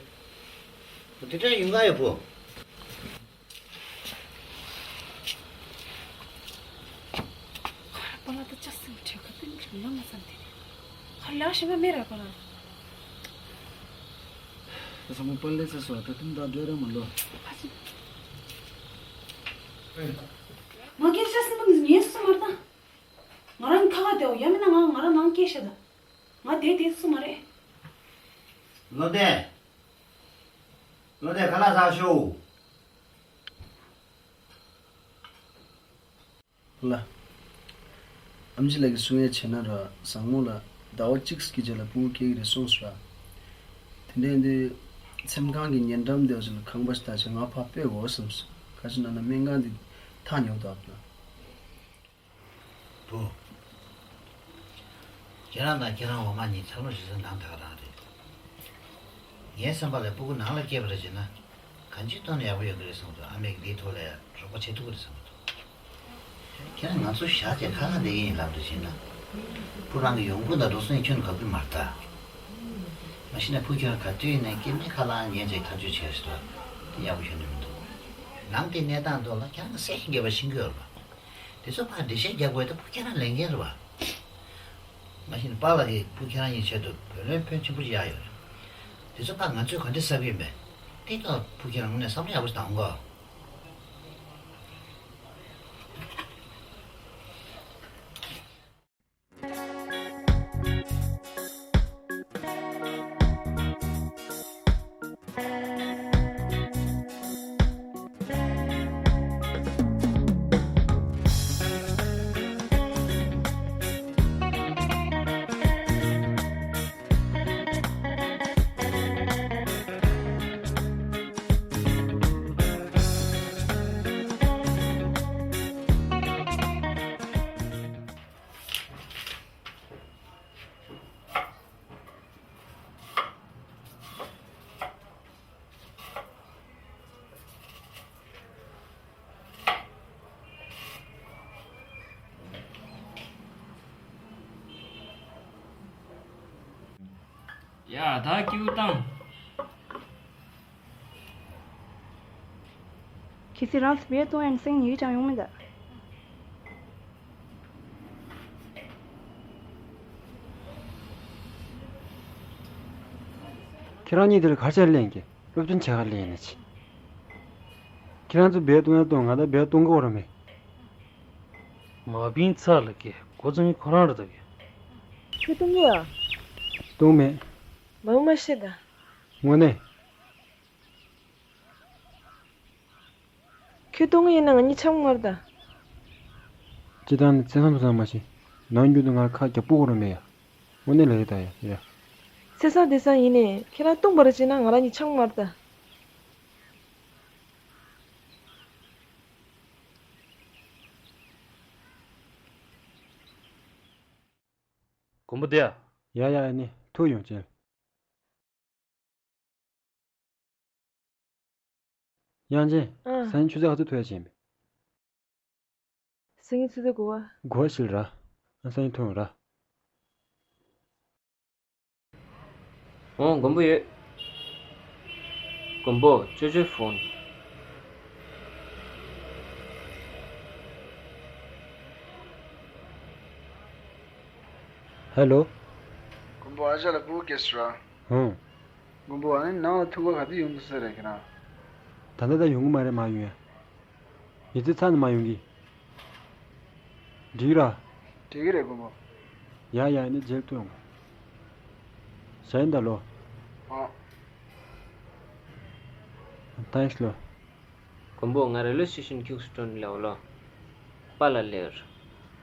འོ་དེ་འདྲ་ཡོང་ག་ཡོད་པོ། པཱ་ལགས་ད་ཅག་སེམས་ཁྲལ་ག་དུས་ནས་ལངས་ན་བསམ་དེ། ཁ་ལག་ཞིམ་པ་མེད་ར་པཱ་ལགས། ད་ཚང་མ་པཱ་ལགས་ཚེ་སོ་ད་དུང་ད་འགྲོ་ར་མ་ལོ། ཕ་ཆེ། ང་སྐད་ཆ་སེམས་པ་ནས་ཉན་སུ་མ་རེད་ད། ང་རང་ཁ་ཁ་བསྡད་འོ་ཡ་མིན་ན་ང་ང་རང་ནང་སྐད་བཤད་ད། ང་བསྡད་བསྡད་སུ་མ་རེད། བློ་བདེ། བློ་བདེ་ཁ་ལག་ཟ་ཤོག་ལ། ཨམ་ཆི་ལགས་ཀྱིས་གསུང་ཡས་བྱས་ན་ར་བཟང་མོ་ལ་ཟླ་བ་གཅིག་གི་རྗེས་ལ་སྤུ་གུ་སྐྱེ་གི་རེད་གསུངས་སོང་ར། དེ་འདྲ་ཡིན་དུས་སེམས་ཁང་གི་ཉེ་འགྲམ་དེ་བ་ཚོ་ལ་ཁང་པ་ཞིག་བཏགས་བྱས་ང་ཕར་སྤོས་དགོས་བསམས་སོང་། ག་ཅི་ན་ན་སྨན་ཁང་འདི་ཐག་ཉེ་པོ་འདུག་ཨ་ཕ་ལ། བུ། ཁྱེད་རང་དང་ཁྱེད་རང་འོག་མ་གཉིས་འཚར་ལོངས་བྱེད་ས་ནང་ད་ག་རང་རེད། ངའི་བསམ་པ་ལ་སྤུ་གུ་ནང་ལ་སྐྱེས་པ་རེད་ཟེར་ན། གང་ཅིའི་ཐོག་ནས་ཡག་པོ་ཡོང་གི་རེད་བསམ་གི་འདུག་ཨ་མས་འདིའི་ཐོག་ལ་ཡང་རོགས་པ་བྱེད་ཐུབ་ཀྱི་རེད་བསམ་གི་འདུག་ཁྱེད་རང་ང་ཚོ་བཞག་བྱས་ཁ་ཁ་བསྡད་ཀྱི་ཡིན་ལབ་འདུག་བྱས་ན། བུ་རང་གི་ཡོང་ཁུངས་དང་འགྲོ་སོང་ཡིན་ཁྱོན་ནས་དགག་གི་མ་རེད་ད། མ་གཞི་ནས་བུ་ཁྱོད་ག་དུས་ནས་སྐྱེ་དམན་ཁ་ལག་ཉན་ཅིག་ཐག་གཅོད་བྱས་ཟེར་དུས་དེ་ཡག་པོ་ཁྱོན་ནས་མི་འདུག་ནང་དེ་གནས་སྟངས་ཐོག་ལ་ཁྱེད་རང་གི་སྲས་ཀྱི་འགྱོད་པ་ཤེས་ཀྱི་ཡོད་རེད་པ། དེ་ཚོ་ཕར་འགྲེལ་བཤད་རྒྱག་དགོས་ད་བུ་ཁྱེད་རང་ལས་འགན་རེད་པ། མ་གཞི་ནས་པཱ་ལགས་ཀྱིས་བུ་ཁྱེད་རང་གཉིས་ཆེད་དུ་བུ་ལོན་ཕོན་ཆེན་པོ་ཅིག་གཡར་ཡོད་རེད། དེ་ཚོ་ཕར་ང་ཚོས་ག་འདྲ་གསབ་ཀྱི་ཡིན་པས། དེ་ཐོག་བུ་ཁྱེད་རང་ངོས་ནས་བསམ་བློ་ཡག་པོ་ཞིག་བཏང་གོ། ཡ་ད་སྐྱིད་པོ་བཏང་། གལ་སྲིད་རང་ཚོ་བེད་གཏོང་ཡ་ནི་སང་ཉིན་ཡིག་ཀྱང་ཡོང་མི་འདུག་ཁྱེད་རང་གཉིས་དེ་ལ་ག་རེ་བྱས་ལེན་གྱི་སློབ་སྟོན་བྱེད་ག་ལེན་ཡིན་ན་ཆི། ཁྱེད་རང་ཚོ་བེད་གཏོང་ཡ་གཏོང་། ང་ད་བེད་གཏོང་གི་ཡོད་ར་མེད། མ་བིན་ཚ་ལ་ཀེ་གོ་ཚང་ཁོ་རང་རེད་ད་ཀེ། ཁྱོད་གཏོང་གི་ཡོད། གཏོང་མེད། མ་མ་ཤེས་ད། དངོས་གནས། ཁྱོད་གཏོང་གི་ཡིན་ན་ང་གཉིས་འཆམ་ངར་ད། སྤྱིར་བཏང་ནི་ཚེ་བཟང་ཐུགས་བཟང་མ་ཤེས། ནམ་རྒྱུན་དུ་ང་ཁ་རྒྱབ་པོ་གོ་ར་མེད་ཡ། དངོས་གནས་ལ་ཡོད་ད་ཡ་ཡ། ཚེ་བཟང་དེ་བཟང་ཡིན་ནས་ཁྱེད་རང་གཏོང་བར་བྱེད་ན་ང་རང་གཉིས་འཆམ་ངར་ད། མགོན་པོ་དེ་ཡ། ཡ་ཡ་ཨ་ནི་ཐུག་ཡོང་ཅན། དབྱངས་ཅན། ཨ། སང་ཉིན་ཆུ་ཚོད་ག་ཚོད་ཐུག་ཡ་བྱེད་ཡིན་པས། སང་ཉིན་ཆུ་ཚོད་དགུ་པ། དགུ་པ་ཞིག་ར། ཨ་སང་ཉིན་ཐུག་ཡོང་ར། འོང་མགོན་པོ་ཡོད། མགོན་པོ་ཅོ་ཅོའི་ཕོན། ཧེ་ལོ། མགོན་པོ་ཨ་ཅག་ལ་སྤུ་གུ་སྐྱེས་སོང་ར། ཧུང་། མགོན་པོ་ཨ་ནི་ནང་ལ་ཐུག་པ་ག་དུས་ཡོང་འདུག་ཟེར་རེད་ཁྱེད་རང་། ད་ལྟ་ད་ཡོང་གི་མ་རེད་མ་ཡོང་ཡ། ཡི་ཙི་ཚ་ནི་མ་ཡོང་གི། འགྲིག་ར། འགྲིག་གི་རེད་མགོན་པོ། ཡ་ཡ་ནི་རྗེས་ཐུག་ཡོང་། ཞེན་ད་ལོ། ཨ། ཐེངས་ལོ། མགོན་པོ་ང་རེ་ལོ་ཤི་ཤུན་ཁྱུག་སི་ཀྲོན་ལེའོ་ལོ། པ་ལ་ལེར།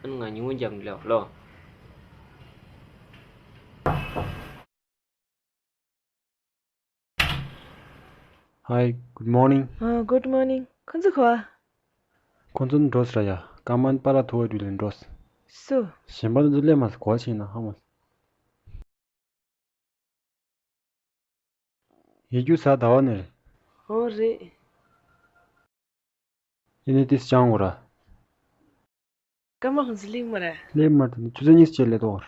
ཨན་ང་ཉུང་རྒྱབ་ལེའོ་ལོ། Hi, good morning. ཨ། Good morning. ཁོ་ཚོ་ག་པར། ཁོ་ཚོ་འགྲོ་སོང་ར་ཡ། སྐར་མ་པཱ་ལགས་ཐུག་པ་དུས་ལ་འགྲོ་སོང་། སུ། གཞན་པ་དེ་ཚོ་སླེབས་མ་སོང་། གོ་བ་ཕྱིན་ན་ཧ་མ་སོང་། ཡིན་རྒྱུ་ཟླ་བ་ནས་རེད། འོ་རེད། ཡིན་ནའི་ཏིས་ཅང་འོ་ར། སྐར་མ་ཁོང་ཚོ་སླེབས་མ་རེད། སླེབས་མ་རེད། ཆུ་ཚོད་གཉིས་བཅད་སླེབས་དོ།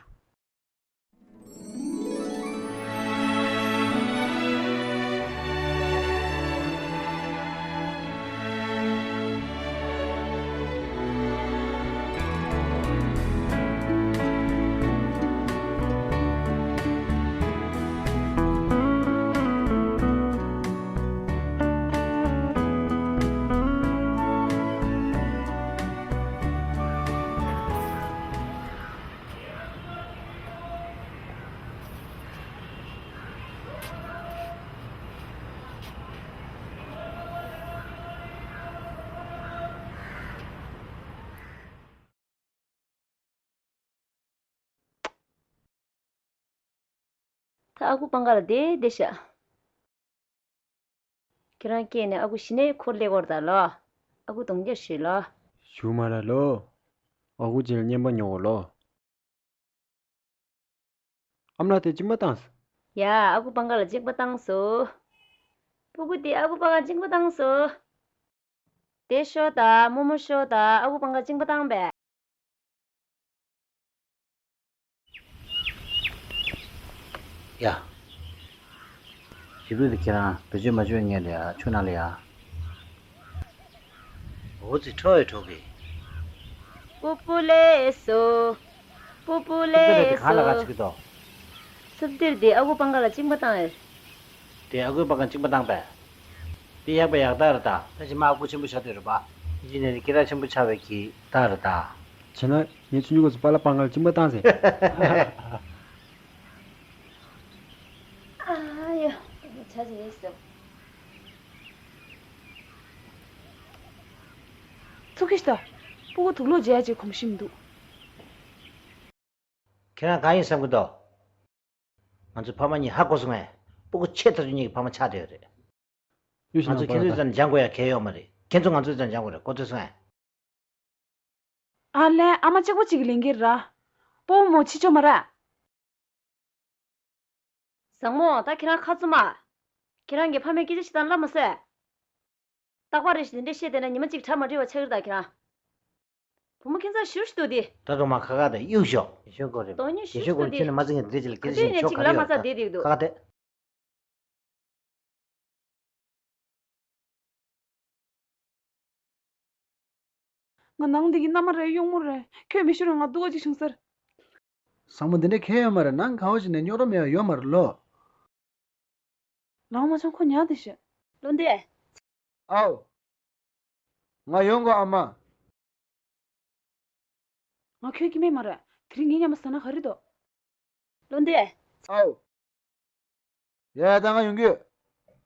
ད་ཨ་ཁུ་པང་ཁ་ལ་བསྡད་བསྡད་ཤག་ཁྱེད་རང་སྐྱེས་ནས་ཨ་ཁུ་གཞི་ནས་འཁོར་སླེབས་ཀྱི་ཡོད་རེད་ད་ལོ། ཨ་ཁུ་གདོང་རྒྱག་ཞུས་ལོ། ཞུ་མ་ར་ལོ། ཨ་ཁུ་རྗེས་ལ་རྔན་པ་ཉོ་གོ་ལོ། ཨ་མ་ལགས་དེ་གཅིན་པ་བཏང་སོང་། ཡ། ཨ་ཁུ་པང་ཁ་ལ་གཅིན་པ་བཏང་སོང་། སྤུ་གུ་དེ་ཨ་ཁུ་པང་ཁ་གཅིན་པ་བཏང་སོང་། དེ་ཤོག་ད་རྨོ་མོ་ཤོག་ད་ཨ་ཁུ་པང་ཁ་གཅིན་པ་བཏང་པས། ཡ། ཞིབ་ཏུ་དེ་ཁྱེད་རང་བེད་སྤྱོད་མ་བྱུང་ངས་ལ་ཡ་ཆུ་ནང་ལ་ཡ། འོ་ཙི་ཁྲོ་ཡི་ཁྲོ་གི། པུ་པུ་ལེ་སོ། པུ་པུ་ལེ་སོ། གང་ལ་ག་ཅིག་གི་དོ། སུབ་ཏིར་དེ་ཨ་ཁུ་པང་ཁ་ལ་གཅིན་པ་བཏང་ཨེ། དེ་ཨ་ཁུ་པང་ཁ་གཅིན་པ་བཏང་པས། དེ་ཡག་པའི་ཡག་རྟགས་རེད་ད། ད་ཅི་མ་ཨ་ཁུ་ཆེན་པོ་ཆགས་དུས་རེད་པ། ཡིན་ནའི་སྐད་གྲགས་ཆེན་པོ་ཆགས་པའི་གི་རྟགས་རེད་ད། བྱས་ན་ངས་ཆུང་ཆུང་སྐབས་སུ་པཱ་ལགས་པང་ཁ་ལ་གཅིན་པ་བཏང་ཟེར། ཨ་ཡ། ཆ་ཆེ་ཡེ་སོ། ཚུགས་ཀྱི་ཤི་ད། སྤུ་གུ་དུག་ལོག་བརྗེ་ཡ་ཅིག་གོམས་གཤིས་མི་འདུག་ཁྱེད་རང་གང་ཡིན་བསམ་གྱི་འདུག་ང་ཚོའི་ཕ་མ་གཉིས་ཧ་གོ་སོང་ངས། སྤུ་གུ་ཆེ་ཐག་ཆོད་གཉིས་ཀྱི་ཕ་མ་ཆགས་བསྡད་ཡོད་རེད། ང་ཚོ་ཁྱེད་ཚོའི་རྩར་སྦྱང་དགོས་ཡ་གལ་ཡོད་མ་རེད། ཁྱེད་ཚོ་ང་ཚོའི་རྩར་སྦྱང་དགོས་རེད། གོ་ཐོས་སོང་ངས། ཨ་ལས། ཨ་མ་གཅིག་པོ་གཅིག་གི་ལས་འགན་ར། སྤོ་བོ་མོ་ཕྱི་ཕྱོགས་མ་ར། བཟང་མོ། ད་ཁྱེད་རང་ཁ་བཙུམ་མ། ཁྱེད་རང་གི་ཕ་མས་སྐད་ཆ་བཤད་སྟངས་ལབ་མ་ཟེར། རྟག་པར་རེ་ཞིག་དེ་འདྲས་བཤད་བསྡད་ན་ཉི་མ་གཅིག་གྲ་མ་སྒྲིག་པ་ཆགས་ཀྱི་རེད་ད་ཁྱེད་རང་། བུ་མོ་ཁྱིམ་ཚང་ཞུ་ཞུ་འདུག་དེ། ད་དུང་མ་ཁ་ཁ་དེ་གཡུག་ཞོག་ཡེ་ཤོད་ཀོ་རེད། དོ་ཉི་ཞུ་ཞུ་ཞུ་ཀོ་འདུག་དེ། ཁྱོད་ནི་མ་ཟིན་ངས་འདི་ཅི་ལ་སྐད་ཆ་ཞིག་ཆོག་ག་རེ་ཡོད་ད། ཁ་ཁ་དེ། ང་ནང་འདི་གི་མནའ་མ་རེད། གཡོག་མོ་རེད། ཁྱོད་མི་ཤོར་བའི་ང་སྡུག་པ་ཅིག་བྱུང་ཟེར། བཟང་མོ། འདི་འདྲ་གང་ཡང་ཡོད་མ་རེད། ནང་ག་བ་ཞིག་ནས་རྙོག་དྲ་མེད་པ་ཡོད་མ་རེད་ལོ། ལག་མ་བཅངས། ཁོ་ཉལ་བསྡད་ཤག་བློ་འདས། ཨའོ། ང་ཡོང་གོ་ཨ་མ། ང་ཁྱོད་ཀྱི་སྨན་མ་རེད། དེ་རིང་ངའི་མཉམ་དུ་ཟ་ན་ག་རེ་འདུག་བློ་འདས། ཨའོ། ཡ་ཡ། ད་ང་ཡོང་གི་ཡོད།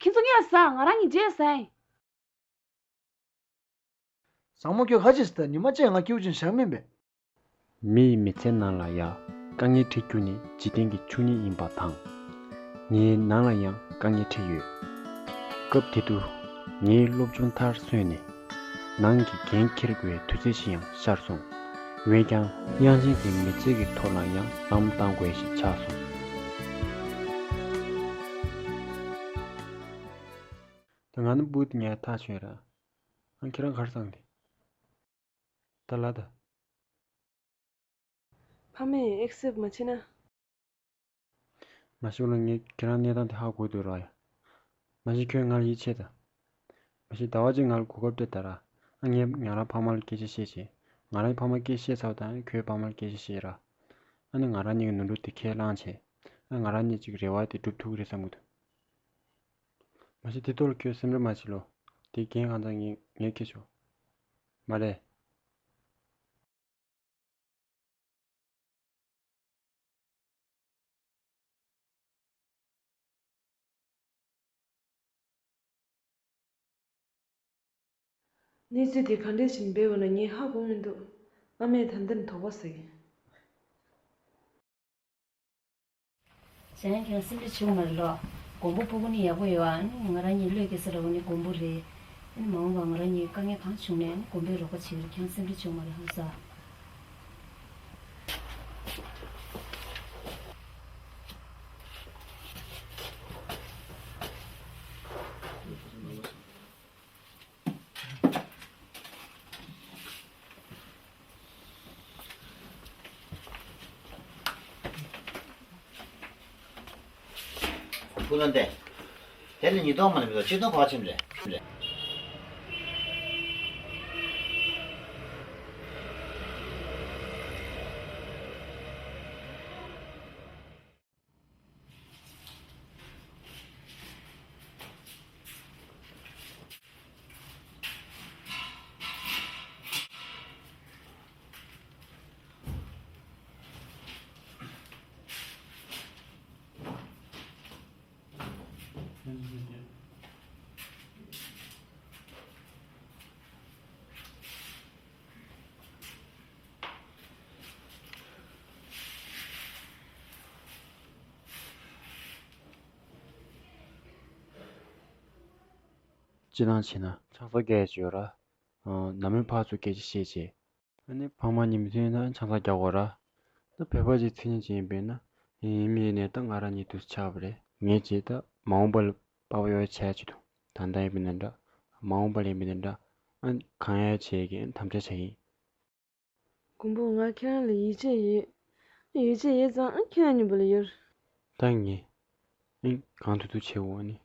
ཁྱེད་ཚོ་ངས་ཟ། ང་རང་གཉིས་རྗེས་ཟ་ཡིན། བཟང་མོ། ཁྱོད་ཁ་ཅིག་ཟེར་ད། ཉི་མ་གཅིག་ང་སྐྱིད་པོ་བྱུང་བཞག་མིན་པས། མི་ཡི་མི་ཚེ་ནང་ལ་ཡ། དཀའ་ངལ་འཕྲད་རྒྱུ་ནི་འཇིག་རྟེན་གྱི་ཆོས་ཉིད་ཡིན་པ་དང་། ངའི་ནང་ལ་ཡང་དཀའ་ངལ་འཕྲད་ཡོད། སྐབས་དེ་དུས་ངའི་སློབ་སྦྱོང་མཐར་སོན་ནས། ནང་གི་འགན་འཁྱེར་དགོས་པའི་དུས་ཚོད་ཅིག་ཡང་ཤར་སོང་། འོན་ཀྱང་དབྱངས་ཅན་གྱི་མི་ཚེ་གི་ཐོག་ལ་ཡང་ལམ་བཏང་དགོས་ཤིག་ཆགས་སོང་། ད་ང་ནི་སྤུ་གུ་དེ་ཉལ་ཐག་ཆོད་ར། ཨ། ཁྱེད་རང་གར་སོང་དེ། ད་ལ་ད། ཕ་མས་ཨེག་སེབ་མ་བྱེད་ན། མ་གཞི་ལ་ངས་ཁྱེད་རང་གནས་སྟངས་དེ་ཧ་གོ་འདུག་ར་ཡ། མ་གཞི་ཁྱོད་ང་ལ་ཡིད་ཆེས་དང་། མ་གཞི་ཟླ་བ་གཅིག་ང་ལ་གོ་སྐབས་སྤྲད་ད་ར། ཨ། ངས་ང་རང་ཕ་མ་ལ་སྐད་ཆ་བཤད་བྱས། ང་རང་ཕ་མ་སྐད་བཤད་ཚར་བ་དང་ཁྱོད་ཕ་མ་ལ་སྐད་ཆ་བཤད་ར། ཨ་ནི་ང་རང་གཉིས་ཀྱི་ནོར་འཁྲུལ་དེ་ཁས་བླངས་བྱས། ཨ། ང་རང་གཉིས་ཀྱི་རེ་བ་དེ་འགྲུབ་ཐུབ་ཀྱི་རེད་བསམ་གྱི་འདུག་མ་གཞི་དེ་ཐོག་ལ་ཁྱོད་སེམས་ཁྲལ་མ་བྱེད་ལོ། དེ་འགན་གང་ཚང་ངས་ངས་འཁྱེར་ཆོག་མ་རེད། གནས་ཚུལ་དེ་ག་འདྲས་ཞིག་འབེབས་པ་ན་ངས་ཧ་གོ་མི་འདུག་ཨ་མས་ད་འདིར་དོགས་པ་ཟ་གི། གཞན་ཡང་ཁྱེད་རང་སེམས་ཁྲལ་བྱེད་དགོས་མ་རེད་ལོ། མགོན་པོ་སྤུ་གུ་ནི་ཡག་པོ་ཡོད། ཨ་ནི་ང་རང་གཉིས་བློས་འགེལ་ས་འདྲ་བོ་ནི་མགོན་པོ་རེད། ཨ་ནི་མ་འོངས་པར་ང་རང་གཉིས་དཀའ་ངལ་གང་བྱུང་ནའི་ཨ་ནི་མགོན་པོས་རོགས་པ་བྱེད་ཀྱི་རེད། ཁྱེད་རང་སེམས་ཁྲལ་བྱེད་དགོས་མ་རེད། ཧང་སང་། ཀུན་སློང་དེ། དེ་ནི་ཉིས་སྟོང་མ་ནི་མི་འདུག་ཆིག་སྟོང་གོ་ཆེན་རེད། སྤྱིར་བཏང་བྱས་ན་ཆང་ས་རྒྱག་ཡས་ཅིག་ཡོད་ར། ཨ། ནང་མི་ཕར་ཚུར་སྐད་ཆ་བཤད་བྱས། ཨ་ནི་ཕ་མ་གཉིས་མི་མཐུན་ན་ཆང་ས་རྒྱག་དགོས་ར། ད་བོད་པ་ཅིག་མཚན་ཉིད་ཅིག་ཡིན་པས་ན། ཡིན་མིན་ཡིན་ནའི་ད་ང་རང་གཉིས་དུས་ཆགས་པ་རེད། ངས་ཅིག་ད་མ་འོངས་པ་ལ་དཔའ་བོ་ཡོད་བྱས་ཅིག་འདུག་ད་ལྟ་ཡིན་པས་ན་འདྲ། མ་འོངས་པ་ལ་ཡིན་པས་ན་འདྲ། ཨ། གང་ཡང་བྱས་ཀྱི་དམ་བཅའ་བྱ་ཡིན། མགོན་པོ། ང་ཁྱེད་རང་ལ་ཡིད་ཆེས་ཡོད། ཡིད་ཆེས་ཡོད་ཙང་ཨ་ཁྱེད་རང་མཉམ་པོ་ལ་ཡོད། ད་ངས་ ཨེ། གང་ཐུབ་ཐུབ་བྱེད་འོ་ནི།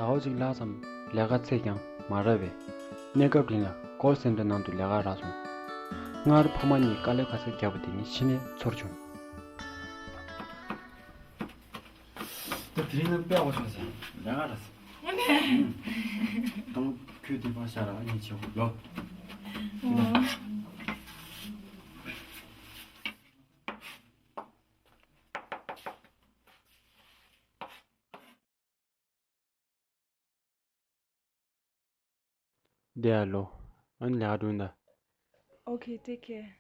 ཟླ་བ་གཅིག་ལྷག་ཙམ་ལས་ཀ་ཚད་ཀྱང་མ་རག་པས། གནས་སྐབས་རིང་ལ་ཀོལ་སེན་ཊར་ནང་དུ་ལས་ཀ་རག་སོང་། སྔར་ཕ་མ་གཉིས་དཀའ་ལས་ཁ་ཤས་བརྒྱབ་པ་དེ་ནི་གཞི་ནས་ཚོར་བྱུང་། ད་དེ་རིང་ནི་དཔེ་ཡག་པོ་བྱུང་ཟེར། ལས་ཀ་རག་སོང་། ཨ་ནི། ད་ཁྱོད་དེ་པར་བཞག་ར། ཨ་ནི་བྱེད་དགོས་ལོ། ཨོ། བསྡད་ཡ་ལོ། ཨ་ནི་ལས་ཀ་འགྲོ་ཡིན་ད། Okay, take care.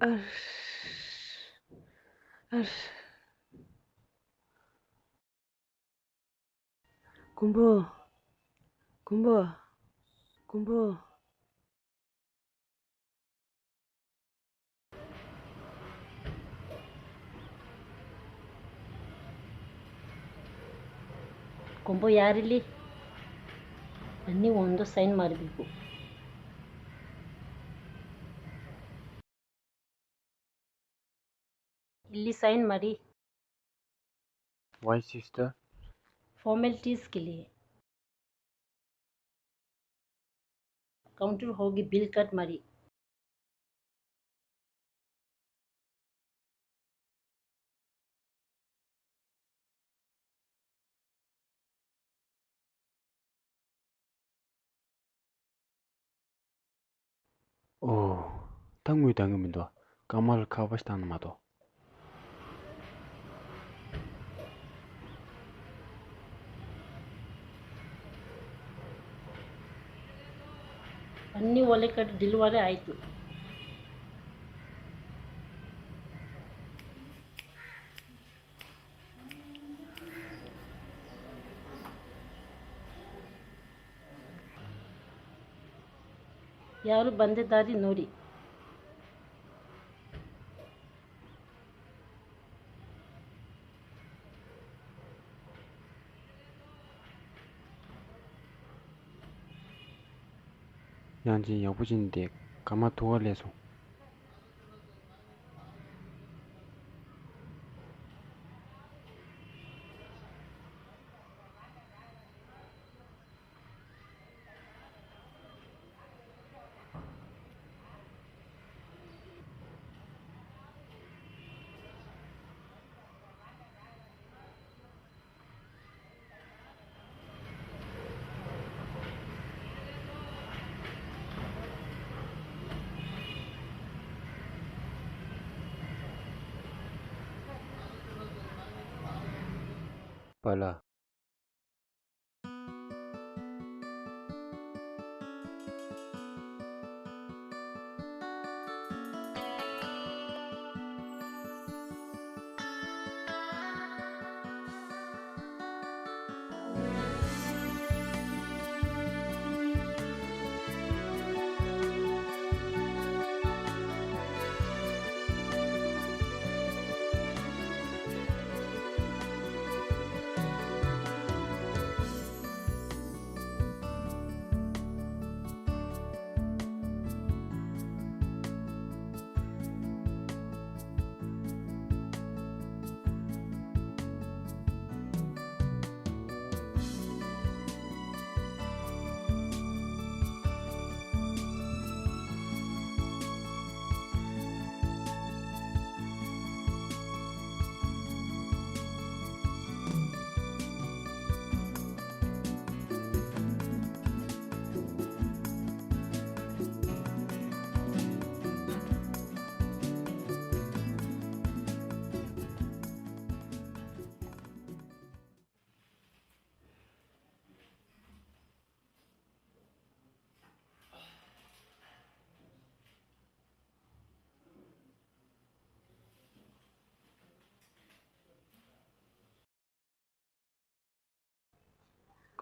ཨར། ཨར། མགོན་པོ། མགོན་པོ། མགོན་པོ། མགོན་པོ་ཡ་རི་ལི། ཨ་ནི་འོན་ཏོ་སའིན་མ་རི་བི་གོ། ལི་སའིན་མ་རི། Why, sister? ཕོར་མལ་ཊིས་གི་ལི། ཀའུན་ཊར་ཧོ་གི་བིལ་ཀཊ་མ་རི། ཨོ། ད་དངུལ་འདང་གི་མི་འདུག་རྐང་མ་ལ་ཁ་པར་ཞིག་བཏང་ན་མ་གཏོགས། अन्नी वाले cut delivery आई तो। यार बंदेदारी नोरी। ཡང་ཅིན་ཡག་པོ་ཅིག་འདེགས། ག་མ་ཐུག་ག་ལས་སོང་། པཱ་ལགས།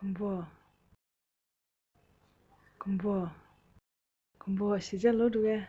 མགོན་པོ། མགོན་པོ། མགོན་པོ་ཞེས་བྱ་ལོ་དྲུག་གས།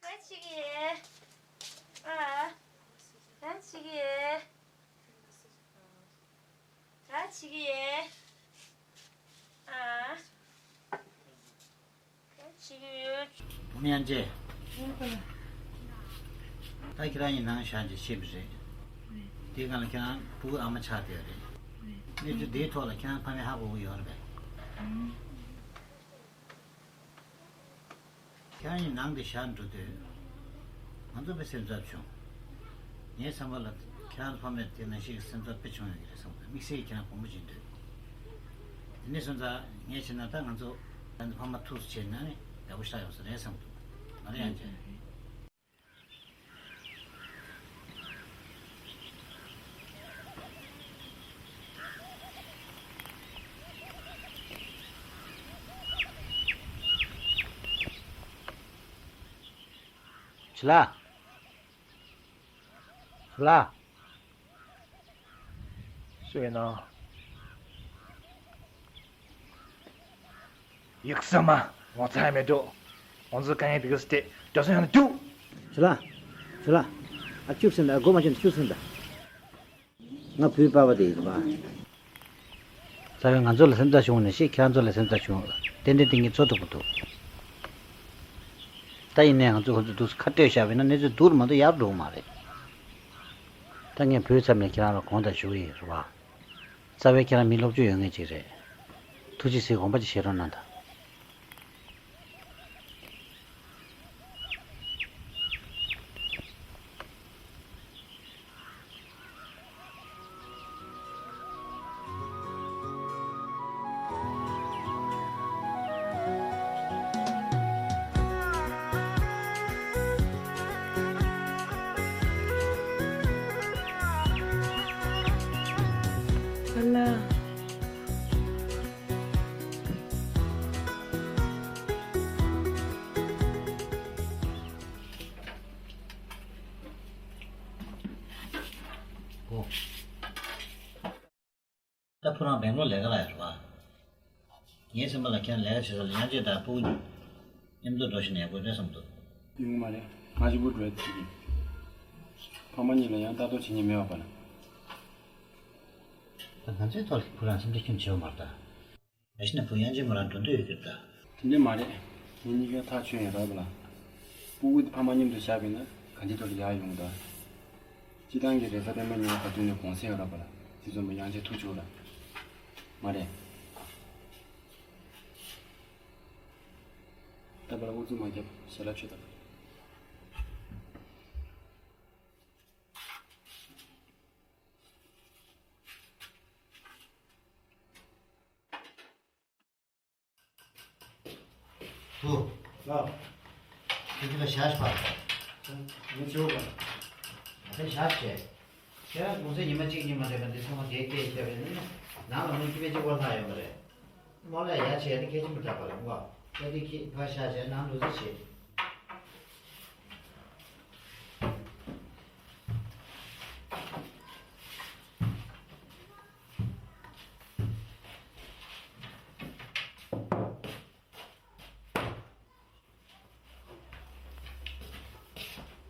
ག་བྱེད་ཀྱི་ཡོད། ཨ། ག་བྱེད་ཀྱི་ཡོད། ག་བྱེད་ཀྱི་ཡོད། ཨ། བུ་མོ་དབྱངས་ཅན། ད་ཁྱེད་རང་གཉིས་ནང་བཞག་བྱས་ཤེས་པ་རེད། དེའི་སྒང་ལ་ཁྱེད་རང་ཕྲུ་གུ་ཨ་མ་ཆགས་བསྡད་ཡོད་རེད། གནས་ཚུལ་འདིའི་ཐོག་ལ་ཁྱེད་རང་ཕ་མས་ཧ་གོ་གི་ཡོད་རེད་པས། ཁྱེད་རང་གཉིས་ནང་དུ་བཞག་འགྲོ་དུས། ང་ཚོ་དཔེ་སེམས་འཚབ་བྱུང་། ངའི་བསམ་པ་ལ་ཁྱེད་རང་ཕ་མས་དེ་ནང་བཞིན་གྱི་སེམས་འཚབ་དཔེ་བྱུང་ཡོད་ཀྱི་རེད་བསམ་གི་འདུག། དམིགས་བསལ་གྱིས་ཁྱེད་རང་བུ་མོ་ཅིག་འདུག། དེ་ནས་སོང་ཙང་ངས་བྱས་ན་ད་ང་ཚོ་ད་ནི་ཕ་མ་ཐུགས་སུ་ཆེ་ན་ནི་ཡག་པོ་ཞེ་དྲག་ཡོང་ས་རེད་བསམ་གི་འདུག། ང་ལ་ཡང་བྱས། བྱི་ལ། བྱི་ལ། སུ་ཡིན་ནམ། ཡིག་ཚང་མ་ངོ་ཚ་ཡ་མི་འདུག། ང་ཚོ་དཀའ་ངལ་འདི་ག་སེ་སྤྲད་འགྲོ་སོང་ཡང་ན་འདུག། བྱི་ལ། བྱི་ལ། ཨ་ཅུག་སེམས་ད་སྒོ་མ་ཕྱེ་ན་ཅུག་སེམས་ད། ང་བུའི་པ་ཕ་དེ་ཡིན་པ། རྩ་བའི་ང་ཚོ་ལ་སེམས་འཚབ་བྱུང་ནས་ཤེས། ཁྱེད་རང་ཚོ་ལ་སེམས་འཚབ་བྱུང་། ཏན་ཏན་དེ་ངས་ཚོ་ཐུབ་པོ་འདུག། ད་ཡིན་ནའི་ང་ཚོ་ཁོ་ཚོ་འདུག་སེ་ཁ་སྤྲོད་བཞག་པ་ཡིན་ན་གནས་ཚུལ་སྡུག་རུ་མ་གཏོགས་ཡག་འགྲོ་གི་མ་རེད། ད་ངས་བུའི་ཚབ་ནས་ཁྱེད་རང་ལ་དགོངས་དག་ཞུ་གི་ཡིན་རེད་བ། རྩ་བའི་ཁྱེད་རང་མི་སློབ་སྦྱོང་ཡོད་མཁན་ཅིག་རེད། ཐུགས་རྗེ་གཟིགས། དགོངས་པ་ཅིག་བཞེས་རོགས་གནང་དང་། ཁོ་རང་སྦེང་ལོར་ལས་ཀ་ལ་ཡོད་རེད་པ། ངའི་སེམས་པ་ལ་ཁྱེད་ལས་ཀ་བྱེད་ས་ལ་དབྱངས་ཅན་དང་སྤུ་གུ་མཉམ་དུ་འགྲོ་ཞིག་ན་ཡག་པོ་རེད་བསམ་འདུག་ཡོང་གི་མ་རེད། ང་གཅིག་པུ་འགྲོ་ཡ་དེ་ཡིན། ཕ་མ་གཉིས་ལ་ཡང་ལྟ་རྟོག་བྱེད་མཁན་མེད་པ་ལ། ད་ང་ཚོའི་ཐོག་ལ་ཁོ་རང་སེམས་ཁྲལ་ཁྱོན་ཆེ་བ་མ་རེད་ད། མ་གཞི་ནས་བུ་དབྱངས་ཅན་མོ་རང་འགྲོ་འདོད་ཡོད་ཀྱི་རེད་ད། དེ་འདྲ་མ་རེད། ངེད་གཉིས་ཀ་ཐག་ཆོད་ཡོད་རེད་པ་ལ། སྤུ་གུ་དེ་ཕ་མ་མཉམ་དུ་བཞག་པ་ཡིན་ན་ག་འདྲའི་ཐོག་ལ་ཡག་ཡོང་གི་ད། སྤྱིར་བཏང་གི་རེས་གཟའ་སྤེན་པ་ཉིན་མོ་ག་དུས་ནས་གུང་སེང་ཡོད་རེད་པ་ལ། དེ་ཚོ་མོ་དབྱངས་ཅན་ཐུག་ཆོག་ར། མ་རེད། ད་བར་ལ་ཨུ་ཚུགས་མ་རྒྱབ། ཞལ་ལག་མཆོད་དང་། བུ། ལགས། ཁྱེད་ཚོ་ལ་ཞག་ཤོག་ངས་བྱེད་དགོས་པ། ང་ཚོ་ཞག་བྱས། ཁྱེད་རང་གུང་སེང་ཉི་མ་གཅིག་གཉིས་མ་རེད་པ། འདི་ཚང་མ་དེ་སྐད་བཤད་པ་ཡིན་ན། ནང་ལ་མི་སྐྱིད་པའི་གཅིག་པོ་ལྷག་ཡོད་མ་རེད། མོ་ལ་ཡ་བྱས་ཏེ་གལ་ཆེན་པོ་འདྲ་པ་རེད་མོ། ད་དེ་ཁྱེད་ཕར་བཞག་བྱས་ནང་འགྲོ་ཟེར་བྱེད།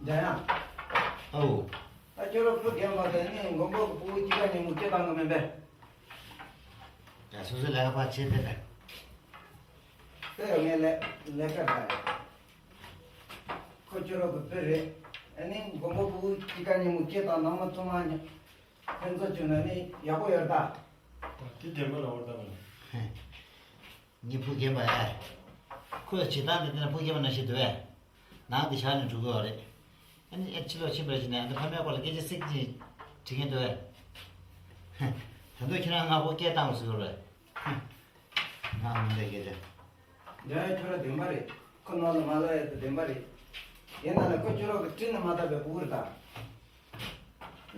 འཇམ་དབྱངས། ཨོ། ད་ཁྱོད་རང་བུ་རྒན་པ་དེ་ནི་མགོན་པོ་གི་སྤུ་གུ་གཅིག་ག་ཉིན་མོ་སྐྱེ་བཏང་གི་མིན་པས། ཡ་སོ་སོའི་ལས་ཀ་ཕར་བྱེད་དེ་ནས། དེ་ངས་ལས་ལས་ཀ་དང་། ཁོ་ཁྱོད་རང་གི་བུ་རེད། ཨ་ནི་མགོན་པོ་སྤུ་གུ་གཅིག་ག་ཉིན་མོ་སྐྱེ་བཏང་ནང་མ་ཚང་མ་ཉོ། ཕན་ཚུན་བྱུང་ན་ནི་ཡག་པོ་ཡོད་ད། དེ་བདེན་པ་ལ་བར་ད་བ་ལ། ངའི་བུ་རྒན་པ་ཨེ། ཁོས་བྱེད་སྟངས་དེ་བལྟས་ན་བུ་རྒན་པ་ནང་བཞིན་འདུག་ཨེ། ནང་དེ་བཞག་ནས་འགྲོ་གི་ཡོད་རེད། ཨ་ནི་ཨེ་ཕྱི་ལོགས་ཕྱིན་པ་ཞིག་ནས་ཨ་ནི་ཕ་མའི་སྐོར་ལ་སྐད་ཆ་ཚིག་གཅིག་དྲི་མཁན་འདུག་ཨེ། ད་དུང་ཁྱེད་རང་ང་ཕོ་སྐད་བཏང་བ་ཟེར་གི་རེད། ང་མི་འདྲ་སྐད་ཆ། འདྲ་ཡ་ཁྱོད་རང་བདེན་པ་རེད། ཁོ་ནང་ལ་མ་ལབ་ཡ་དེ་བདེན་པ་རེད། ཡིན་ན་ལ་ཁོ་ཁྱོད་རང་གི་སྤྲིན་ནས་མ་བཏབ་པའི་སྤུ་གུ་རེད་ད།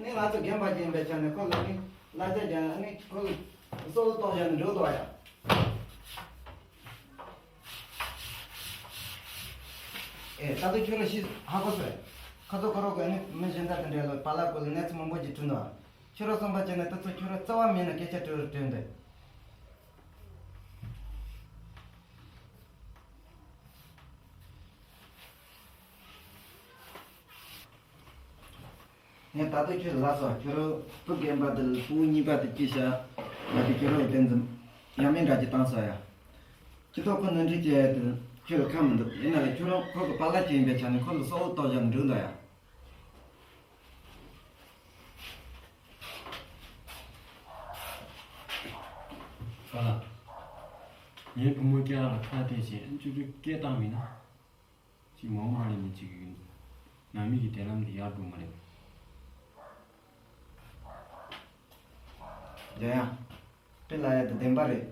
ནི་ང་ཚོ་རྒན་པ་ཅིག་ཡིན་པའི་ཆ་ནས་ཁོ་ལ་ནི་གླ་ཆ་རྒྱག་ནི་ཁོ་ལ་སོ་སོ་གཏོང་བྱ་ནི་འགྲོ་འདུག་ཡ། ཨེ་ད་དུང་ཁྱོད་རང་ཤི་ཧ་གོ་སོང་། ཁ་ཚོ་ཁོ་རང་གི་ནི་མི་གཞན་དག་དང་འབྲེལ་ལ་པཱ་ལགས་སྐོར་ལ་གནས་ཚུལ་མང་པོ་ཅིག་བསྐྲུན་འདུག་ཁྱོད་རང་བསམ་པ་བྱས་ན་ད་ཚོ་ཁྱོད་རང་རྩ་བ་མེད་ན་སྐད་ཆ་དྲི་བར་དྲན་འདུག་ངས་ད་དུང་ཁྱོད་ལ་ལབ་སོང་། ཁྱོད་རང་བུ་རྒན་པ་དེ་ལ་སྤུ་གུ་གཉིས་པ་དེ་སྐྱེས་ཤག་ང་དེ་ཁྱོད་རང་གི་དོན་ཙམ་ཡང་མིན་འདྲ་ཅིག་བཏང་སོང་ཡ། སྤྱི་ཚོགས་ཁོ་ནོར་འཁྲུལ་བྱས་ཡ་དེ་ཁྱོད་ལ་ཁག་མི་འདུག་ཡིན་ན་ལ་ཁྱོད་རང་ཁོ་གི་པཱ་ལགས་ཅིག་ཡིན་པའི་ཆ་ནས་ཁོ་ལ་སོ་སོ་གཏོང་བྱ་ནི་འགྲིག་འདུག་ཡ། པཱ་ལགས། ངའི་བུ་མོ་སྐྱེ་བ་ལ་ཁ་གཏད་བྱས་ཅོ་ཅོ་སྐད་བཏང་མིན་ན། ཅིག་མ་འོངས་པ་ལ་ནི་ཅིག་ནང་མི་གི་དེ་ལམ་དེ་ཡར་འགྲོ་མ་རེད། འཇམ་དབྱངས། དཔེ་ལབ་ཡ་དེ་བདེན་པ་རེད།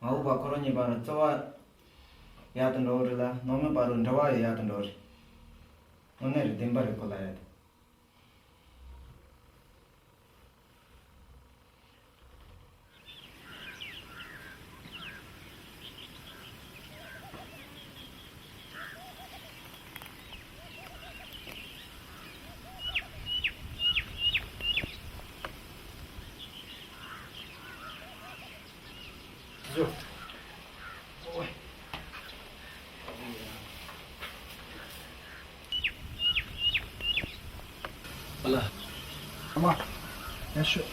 མ་འོངས་པ་ཁོ་རང་གཉིས་བར་རྩོད་པ་ཡག་ཏུ་འགྲོ་གི་རེད་ལ་ནང་མི་བར་རུ་འབྲེལ་བ་ཡག་ཏུ་འགྲོ་གི་རེད། དངོས་གནས་རེད། བདེན་པ་རེད་ཁོ་ལབ་ཡ་དེ། ཨ་ལ། ཨ་མ། ཡར་ཤོག་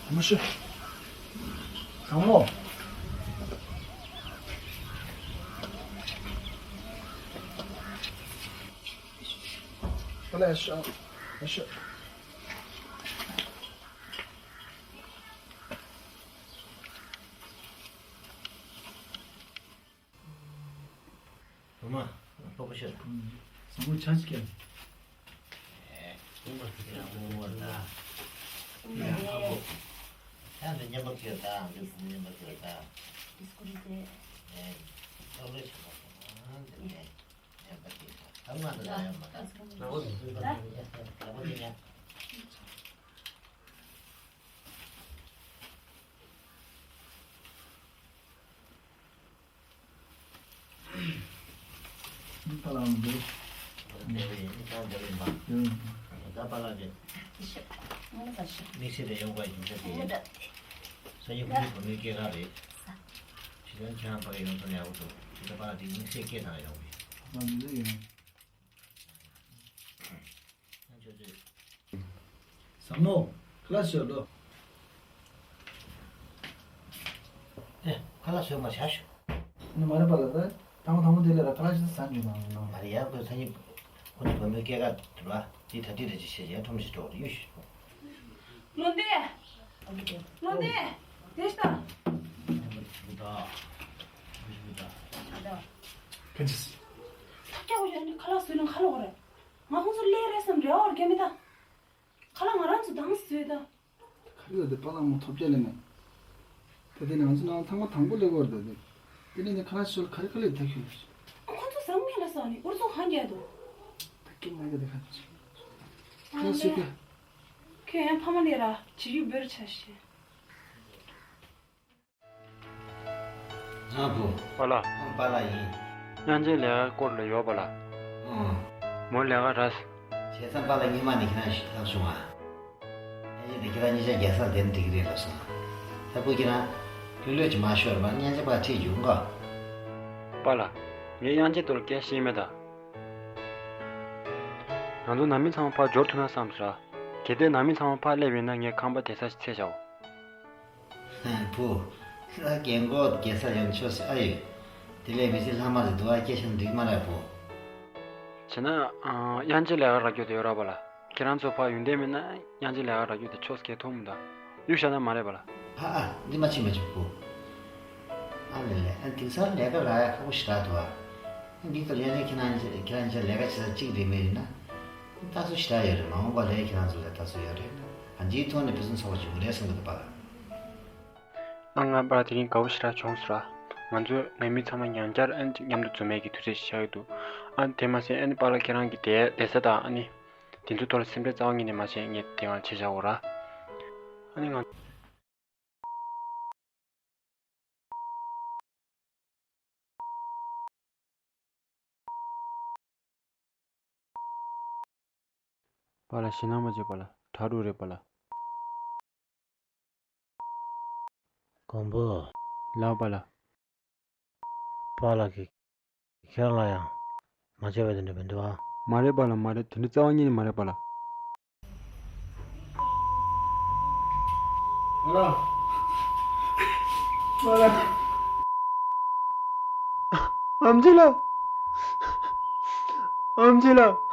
ཨ་མ་ཤོག་དྲང་མོ། ཨ་ལ་ཡར་ཤོག་ཡར་ཤོག་ཨ་མ། སྤོ་བོ་ཤོད། བཟང་པོ་ཆགས་ཀྱི། ཨེ། སྙན་པོ་ཤོད་ཡ་སྔོན་མོ་ད། ཡ་ཨ་ཕོ། ཡང་དུ་སྙན་པོ་ཤོད་ད། འདི་སྙན་པོ་ཤོད་ད། ཨེ། སྐྱོ་བོ་ཤོད་པ་སོང་། འདི་ནས་སྙན་པོ་ཤོད་ད། ཨ་མ་དང་ཡ་མ། ལ་བོ་དེ་ཡ། ཨིན་པ་ལ་འདི། ཨིན་པ་ལ་འདི། ཨིན། ད་པ་ལ་འདི། དམིགས་བསལ་དེ་ཡོང་དགོས་ཡིན་ཆ་དེ་ཡིན། སང་ཉིན་ཁོང་ཚོ་བུ་མོའི་སྐྱེས་སྐར་རེད། ཕྱི་ལན་ཁྱེད་རང་ཕ་གི་ཡོང་ཐུབ་ན་ཡག་པོ་འདུག་ཕྱི་ལ་པ་ལ་དེ་དམིགས་བསལ་སྐད་བཏང་ཡོང་གི། ང་འདི་འདྲ་ཡིན། ཡང་ཆོས་ཚོད། བཟང་མོ། ཁ་ལག་ཞོར་དུ། ཨེ། ཁ་ལག་ཟོས་མ་བྱ་ཞུ། ནི་མ་རེད་པ་ལ་ད། དང་པོ་དང་པོ་དེ་ལས་ར་ཁ་ལག་ཞིག་ཟ་འཇུ་དང་ལ། མ་རེད་ཡ། ཁོས་སང་ཉིན་ཁོ་ཚོ་བུ་མོའི་སྐྱེས་སྐར་དུ་ར། དེ་གྲ་སྒྲིག་རེ་ཅིག་བྱས་ཡ་ཁྲོམ་ཞིག་འགྲོ་རེ་གཡུག་ཞུ། བློ་འདས། བློ་འདས། དེ་ལྟ། ཕན་ཆད། ཐབས་སྐྱོ་བོ་ཡོད་ནི་ཁ་ལག་ཟོས་ན་ཁ་ལོ་བ་རེད། ང་ཁོང་ཚོ་ལས་རེད་བསམ་རེ་བ་བར་རྒྱ་མི་ད། ཁ་ལག་ང་རང་ཚོ་དང་ཟོས་ད། ག་རེ་ལ་དེ་པ་ལགས་མོ་ཐོབ་རྒྱ་ལས་མེད། ད་དེ་ནང་ཚོ་ནང་ཐང་པ་དང་པོ་ལས་གོར་ད་དེ། དེ་ནས་ནི་ཁ་ལག་ཤོར་ག་རེ་ག་ལས་ཐག་ཤོར། ཨ་ཁོང་ཚོ་ཟང་མེད་ལ་ས་ནི་ཨུར་ཚོ་གང་རྒྱལ་དོ། ད་ཀི་མ་གི་དེ་ག་ཚོ། ཁ་ལག་ཤོར་ག་ཁྱོད་ཡང་ཕ་མ་ལས་ར་བྱེད་རྒྱུ་འབོར་ཆ་ཤེས། ཨ་བུ། པ་ལགས། ཨ་པ་ལགས་ཡིན། དབྱངས་ཅན་ལས་ཀ་སྐོར་ལ་ཡོད་པ་ལགས། ཨང་། མོ་ལས་ཀ་རག་སོང་། བྱས་ཙང་པ་ལགས་སྔོན་མ་ནས་ཁྱེད་རང་ཞིག་ལབ་བྱུང་ཨ། དབྱངས་ཅན་དེ་ཁྱེད་རང་གཉིས་ཆ་རྒྱལ་ས་དེར་འགྲིག་གི་རེད་ལབ་སོང་ཨ། ད་བུ་ཁྱེད་རང་ལྷོད་ལྷོད་ཀྱིས་མ་ཤོར་བར་སྙན་ཆ་ཕར་ཁྲིད་རྒྱུ་འགོ། པ་ལགས། ངས་དབྱངས་ཅན་དེ་ལ་སྐད་བཤད་མེད་ད། ང་ཚོ་ནང་མི་ཚང་མ་ཕར་འབྱོར་ཐུབ་ན་བསམ་ཟེར། གལ་ཏེ་ནང་མི་ཚང་མ་ཕར་སླེབས་ཡོད་ན་ངས་ཁང་པ་དེ་ས་ཞིག་འཚོལ་བྱའོ། བུ། ཁྱེད་རང་རྒན་གོག་རྒྱལ་ས་ཡོང་ཆོག་ཟེར་ཨ་ཡོད། དེ་ལས་མི་ཚེ་ལྷག་མ་རེད་འདུག་ཨ། སྐད་ཆ་འགྲིག་མ་རེད་བུ། བྱས་ན། ཨ། དབྱངས་ཅན་ལས་ཀ་རག་རྒྱུ་དེ་ཡོད་རེད་པ་ལགས། ཁྱེད་རང་ཚོ་ཕར་ཡོང་འདོད་མེད་ན་དབྱངས་ཅན་ལས་ཀ་རག་རྒྱུ་དེ་ཆོག་སྐད་ཐོག་མི་འདུག་གཡུག་བཞག་ན་མ་རེད་པ་ལགས། ཨ་ཨ། འདི་མ་བྱེད་མ་བྱེད་བུ། ཨ་ལེ་ལེ། ཨ། དེང་སང་ལས་ཀ་རག་ཡ་ཁག་པོ་ཞེ་དྲག་འདུག་ཨ། འདི་ལྟར་ཡོང་ནས་ཁྱེད་རང་ཁྱེད་རང་ཚོ་ལས་ཀ་བྱེད་ས་གཅིག་རེད་མེད་རེད་ན། ལྟ་ཚུལ་ཞེ་དྲག་ཡོད་རེད། མ་འོངས་པ་ལ་ཁྱེད་རང་ཚོ་ལ་ལྟ་ཚུལ་ཡོད་རེད་ན། ཨ། འདིའི་ཐོག་ནས་ཕུན་སུམ་ཚོགས་པ་བྱུང་གི་རེད་བསམ་གི་འདུག་པ་ལགས། ཨ། ང་པར་དེ་རིང་དགའ་བོ་ཞེ་དྲག་བྱུང་སོང་ར། ང་ཚོ་ནང་མི་ཚང་མ་ཉང་ཆར་ཨ་ནི་མཉམ་དུ་འཛོམས་ཡས་ཀྱི་དུས་ཚོད་ཞིག་ཆགས་ཀྱི་འདུག་ཨ་ནི་དེ་མ་ཟད་ཨ་ནི་པཱ་ལགས་ཁྱེད་རང་གི་བསྡད་བསྡད་ས་དང་ཨ་ནི་དེ་ཚོའི་ཐོག་ལ་སེམས་ཁྲལ་རྩ་བ་ཉིད་ནས་མ་བྱེད། ངས་དེ་སྒང་ལ་བྱས་བཞག་གོ་ར། ཨ་ནི་ང་པཱ་ལགས། ཞེད་སྣང་མ་བྱེད་པ་ལགས། དྲག་འགྲོ་རེད་པཱ་ལགས། མགོན་པོ། ལགས་པཱ་ལགས། པཱ་ལགས་ཀྱིས་ཁྱེད་རང་ལ་ཡང་མ་བྱས་པ་དེ་འདྲ་མི་འདུག་ཨ། མ་རེད་པཱ་ལགས། མ་རེད། དེ་འདྲ་རྩ་བ་ཉིད་ནས་མ་རེད་པཱ་ལགས། པཱ་ལགས། པཱ་ལགས། ཨམ་ཆི་ལགས། ཨམ་ཆི་ལགས།